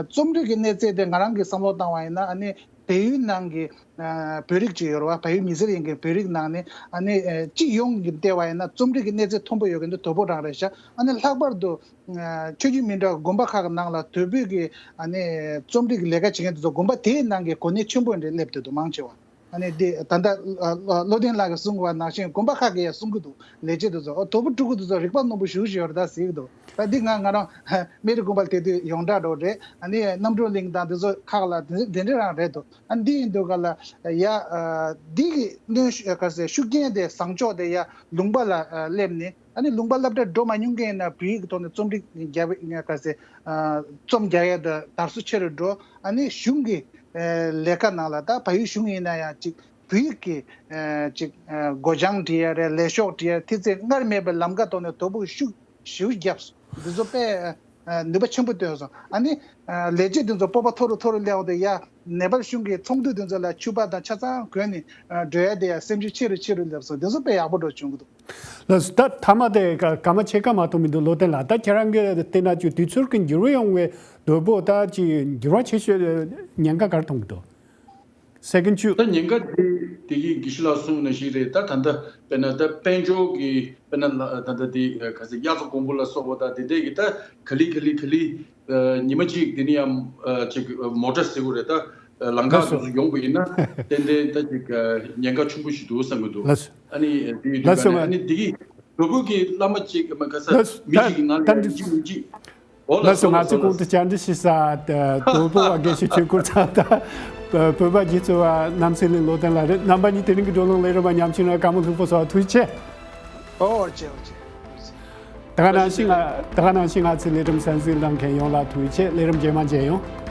རྩོམ་རིག་གི་གནས་ཚད་དེ་ང་རང་གིས་བསམ་བློ་བཏང་བ་ཡིན་ན་ཨ་ནི་བལ་ཡུལ་ནང་གི་ཨ་བོད་རིགས་ཅིག་ཡོད་རེད་བ། བལ་ཡུལ་མི་སེར་ཡིན་མཁན་བོད་རིགས་ནང་ནས་ཨ་ནི་ཨ་སྤྱི་ཡོངས་ཀྱི་བལྟས་པ་ཡིན་ན་རྩོམ་རིག་གི་གནས་ཚད་མཐོན་པོ་ཡོད་མཁན་དེ་དོལ་པོ་རང་རེད་ཤག་ཨ་ནི་ལྷག་པར་དུ་ཨ་ཆོས་བརྒྱུད་མི་འདྲ་དགོན་པ་ཁག་གི་ནང་ལ་དོལ་པོའི་གི་ཨ་ནི་རྩོམ་རིག་གི་ལས་ཀ་བྱེད་མཁན་དེ་ཚོ་དགོན་པ་དེའི་ནང་གི་གོ་གནས་ཆེན་པོ་འདྲ་སླེབས་བསྡད་འདུག་མང་ཆེ་བ། ཨ་ནི་འདི་ད་ལྟ་ཨ་ཨ་བློ་ལྡན་ལགས་ཀྱིས་གསུངས་པ་ནང་བཞིན་དགོན་པ་ཁག་གིས་ཡང་གསུང་གི་འདུག་ལས་བྱེད་དེ་ཚོ་ཨ་དོལ་པོ་ཕྲུ་གུ་དེ་ཚོ་རིག་པ་རྣོན་པོ་ཞེ་པོ་ཅིག་ཡོད་རེད་ད་ཟེར་གྱི་འདུག་ད་འདི་ང་ང་རང་སྨན་རི་དགོན་པ་ལ་དེ་དུས་ཡོངས་གྲགས་འདྲ་བོ་རེད། ཨ་ནི་རྣམ་གྲོལ་གླིང་དང་དེ་ཚོ་ཁག་ལ་དེ་དེ་འདྲ་རང་རེད་འདུག་ཨ་འདི་ཡིན་དུས་ག་ལ་ཡ་ཨ་འདི་གི་གནོན་ཤུགས་ག་ཟེར་ཤུགས་རྐྱེན་དེ་བཟང་ཕྱོགས་དེ་ཡ་ལུང་པ་ལ་ཨ་སླེབས་ནས་ཨ་ནི་ལུང་པ་སློབ་གྲྭ་འགྲོ་མ་མྱོང་མཁན་ཡིན་ན་བོད་ཡིག་གི་ཐོག་ནས་རྩོམ་རིག་རྒྱབ་ག་ཟེར་ཨ་རྩོམ་རྒྱག་ཡ་དང་དར་སོ་ཆེ་རུ་འགྲོ། ཨ་ནི་གཞུང་གི་ཨ་ལས་ཀ་ནང་ལ་ད་བལ་ཡུལ་གཞུང་ཡིན་ན་ཡང་ཅིག་བོད་ཡིག་གི་ཨ་ཅིག་ཨ་སྒོ་བྱང་འབྲི་ཡ་རེད། ལས་ཤོག་འབྲི་ཡ་དེ་ཚེ་སྔར་མེད་པའི་ལམ་ཁ་ཐོག་ནས་དོལ་པོ་ཤུགས་ཞེ་པོ་བརྒྱབ་སོང་། འདི་ཚོ་དཔེ་ཨ་ནུས་པ་ཆེན་པོ་བཏོན་སོང་། ཨ་ནི་ཨ་ལས་བྱེད་འདི་ཚོ་སྤོབས་པ་མཐོ་རུ་མཐོ་རུ་སླེབས་འོང་དུས་ཡ་ནེ་པཱལ་གཞུང་གི་ཚོགས་འདུ་འདི་ཚོ་ལ་ཕྱུ་པ་དང་ཆ་ཚང་གོན་ནས་ཨ་འགྲོ་ཡ་དེ་ཡ་སེམས་ཤུགས་ཆེ་རུ་ཆེ་རུ་སླེབས་སོང་། འདི་ཚོ་དཔེ་ཡག་པོ་འགྲོ་བྱུང་གི་འདུག་ལགས་སོ། ད་མཐའ་མ་དེ་སྐར་མ་ཕྱེད་ཀ་མ་གཏོགས་མི་འདུག་བློ་བརྟན་ལགས། ད་ཁྱེད་རང་གིས་བལྟས་ན་ཅིག་དུས་ཚོད་ཀྱི་འགྱུར་བ་ཡོང་བའི་དོལ་པོ་ད་ཅིག་འགྱུར་བ་ཆེ་ཤོས་ཉེན་ཁ་ག་རེ་མཐོང་གི་འདུག་སེ་ཀན་ཅུ། ད་ཉེན་ཁ་དེ་དེ་གི་དགེ་བཤེས་ལགས་གསུངས་ནང་བཞིན་རེད། ད་ད་ལྟ་དཔེར་ན་ད་དཔལ་འབྱོར་གྱི་དཔེར་ན་ལ་ད་ལྟ་དེ་ག་ཚོད་དབྱར་རྩྭ་དགུན་འབུ་ལ་སོགས་པ་ད་དེ་འདྲས་ཀྱི་ད་ག་ལེ་ག་ལེ་ག་ལེ་ཉི་མ་གཅིག་དེ་ནས་ཡང་ཅིག་མོ་ཊ་ཟེར་དགོས་རེད། ད་ལམ་ཁ་དེ་ཚོ་ཡོང་པ་ཡིན་ན་ཏན་ཏན་ད་ཅིག་ཉེན་ཁ་ཆེན་པོ་ཞིག་འདུག་བསམ་གྱི་འདུག་ལགས་སོ། ཨ་ནི་དེ་ཡིན་དུས་ལགས་སོ། ཨ་ནི་དེ་གི་དོལ་པོ་གི་བླ་མ་གཅིག་མ་ག་ས་ལགས་སོ། མི་ད་གཅིག་གི་ནང་ལ་ད་ཡང་ཡིན་གཅིག་མིན་གཅིག་འོ་ལགས་སོ། ལགས་སོ། ང་ཚོས་གོང་དུ་བཅར་འདྲི་ཞུས་ས་དོལ་པོ་བ་དགེ་བཤེས་ཆོས་སྐོར་ཚང་དང་བོད་པ་དགེ་ཚོ་བ་རྣམ་སྲས་གླིང་བློ་བརྟན་ལགས་རེད། རྣམ་པ་གཉིས་དེ་རིང་གི་བགྲོ་གླེང་ལས་རིམ་པ་ཉམས་ཞིབ་གནང་བཀའ་མོལ་ལྷུག་པོ་གསུངས་པ་ཐུགས་རྗེ་ཆེ། ཨོ་ཨོ་ཆེ་ཨོ་ཆེ། ད་ག་ནང་བཞིན་ང་ད་ག་ནང་བཞིན་ང་ཚོའི་ལས་རིམ་གསན་གཟིགས་གནང་མཁན་ཡོངས་ལ་ཐུགས་རྗེ་ཆེ། ལས་རིམ་རྗེས་མ་མཇལ་ཡོང་།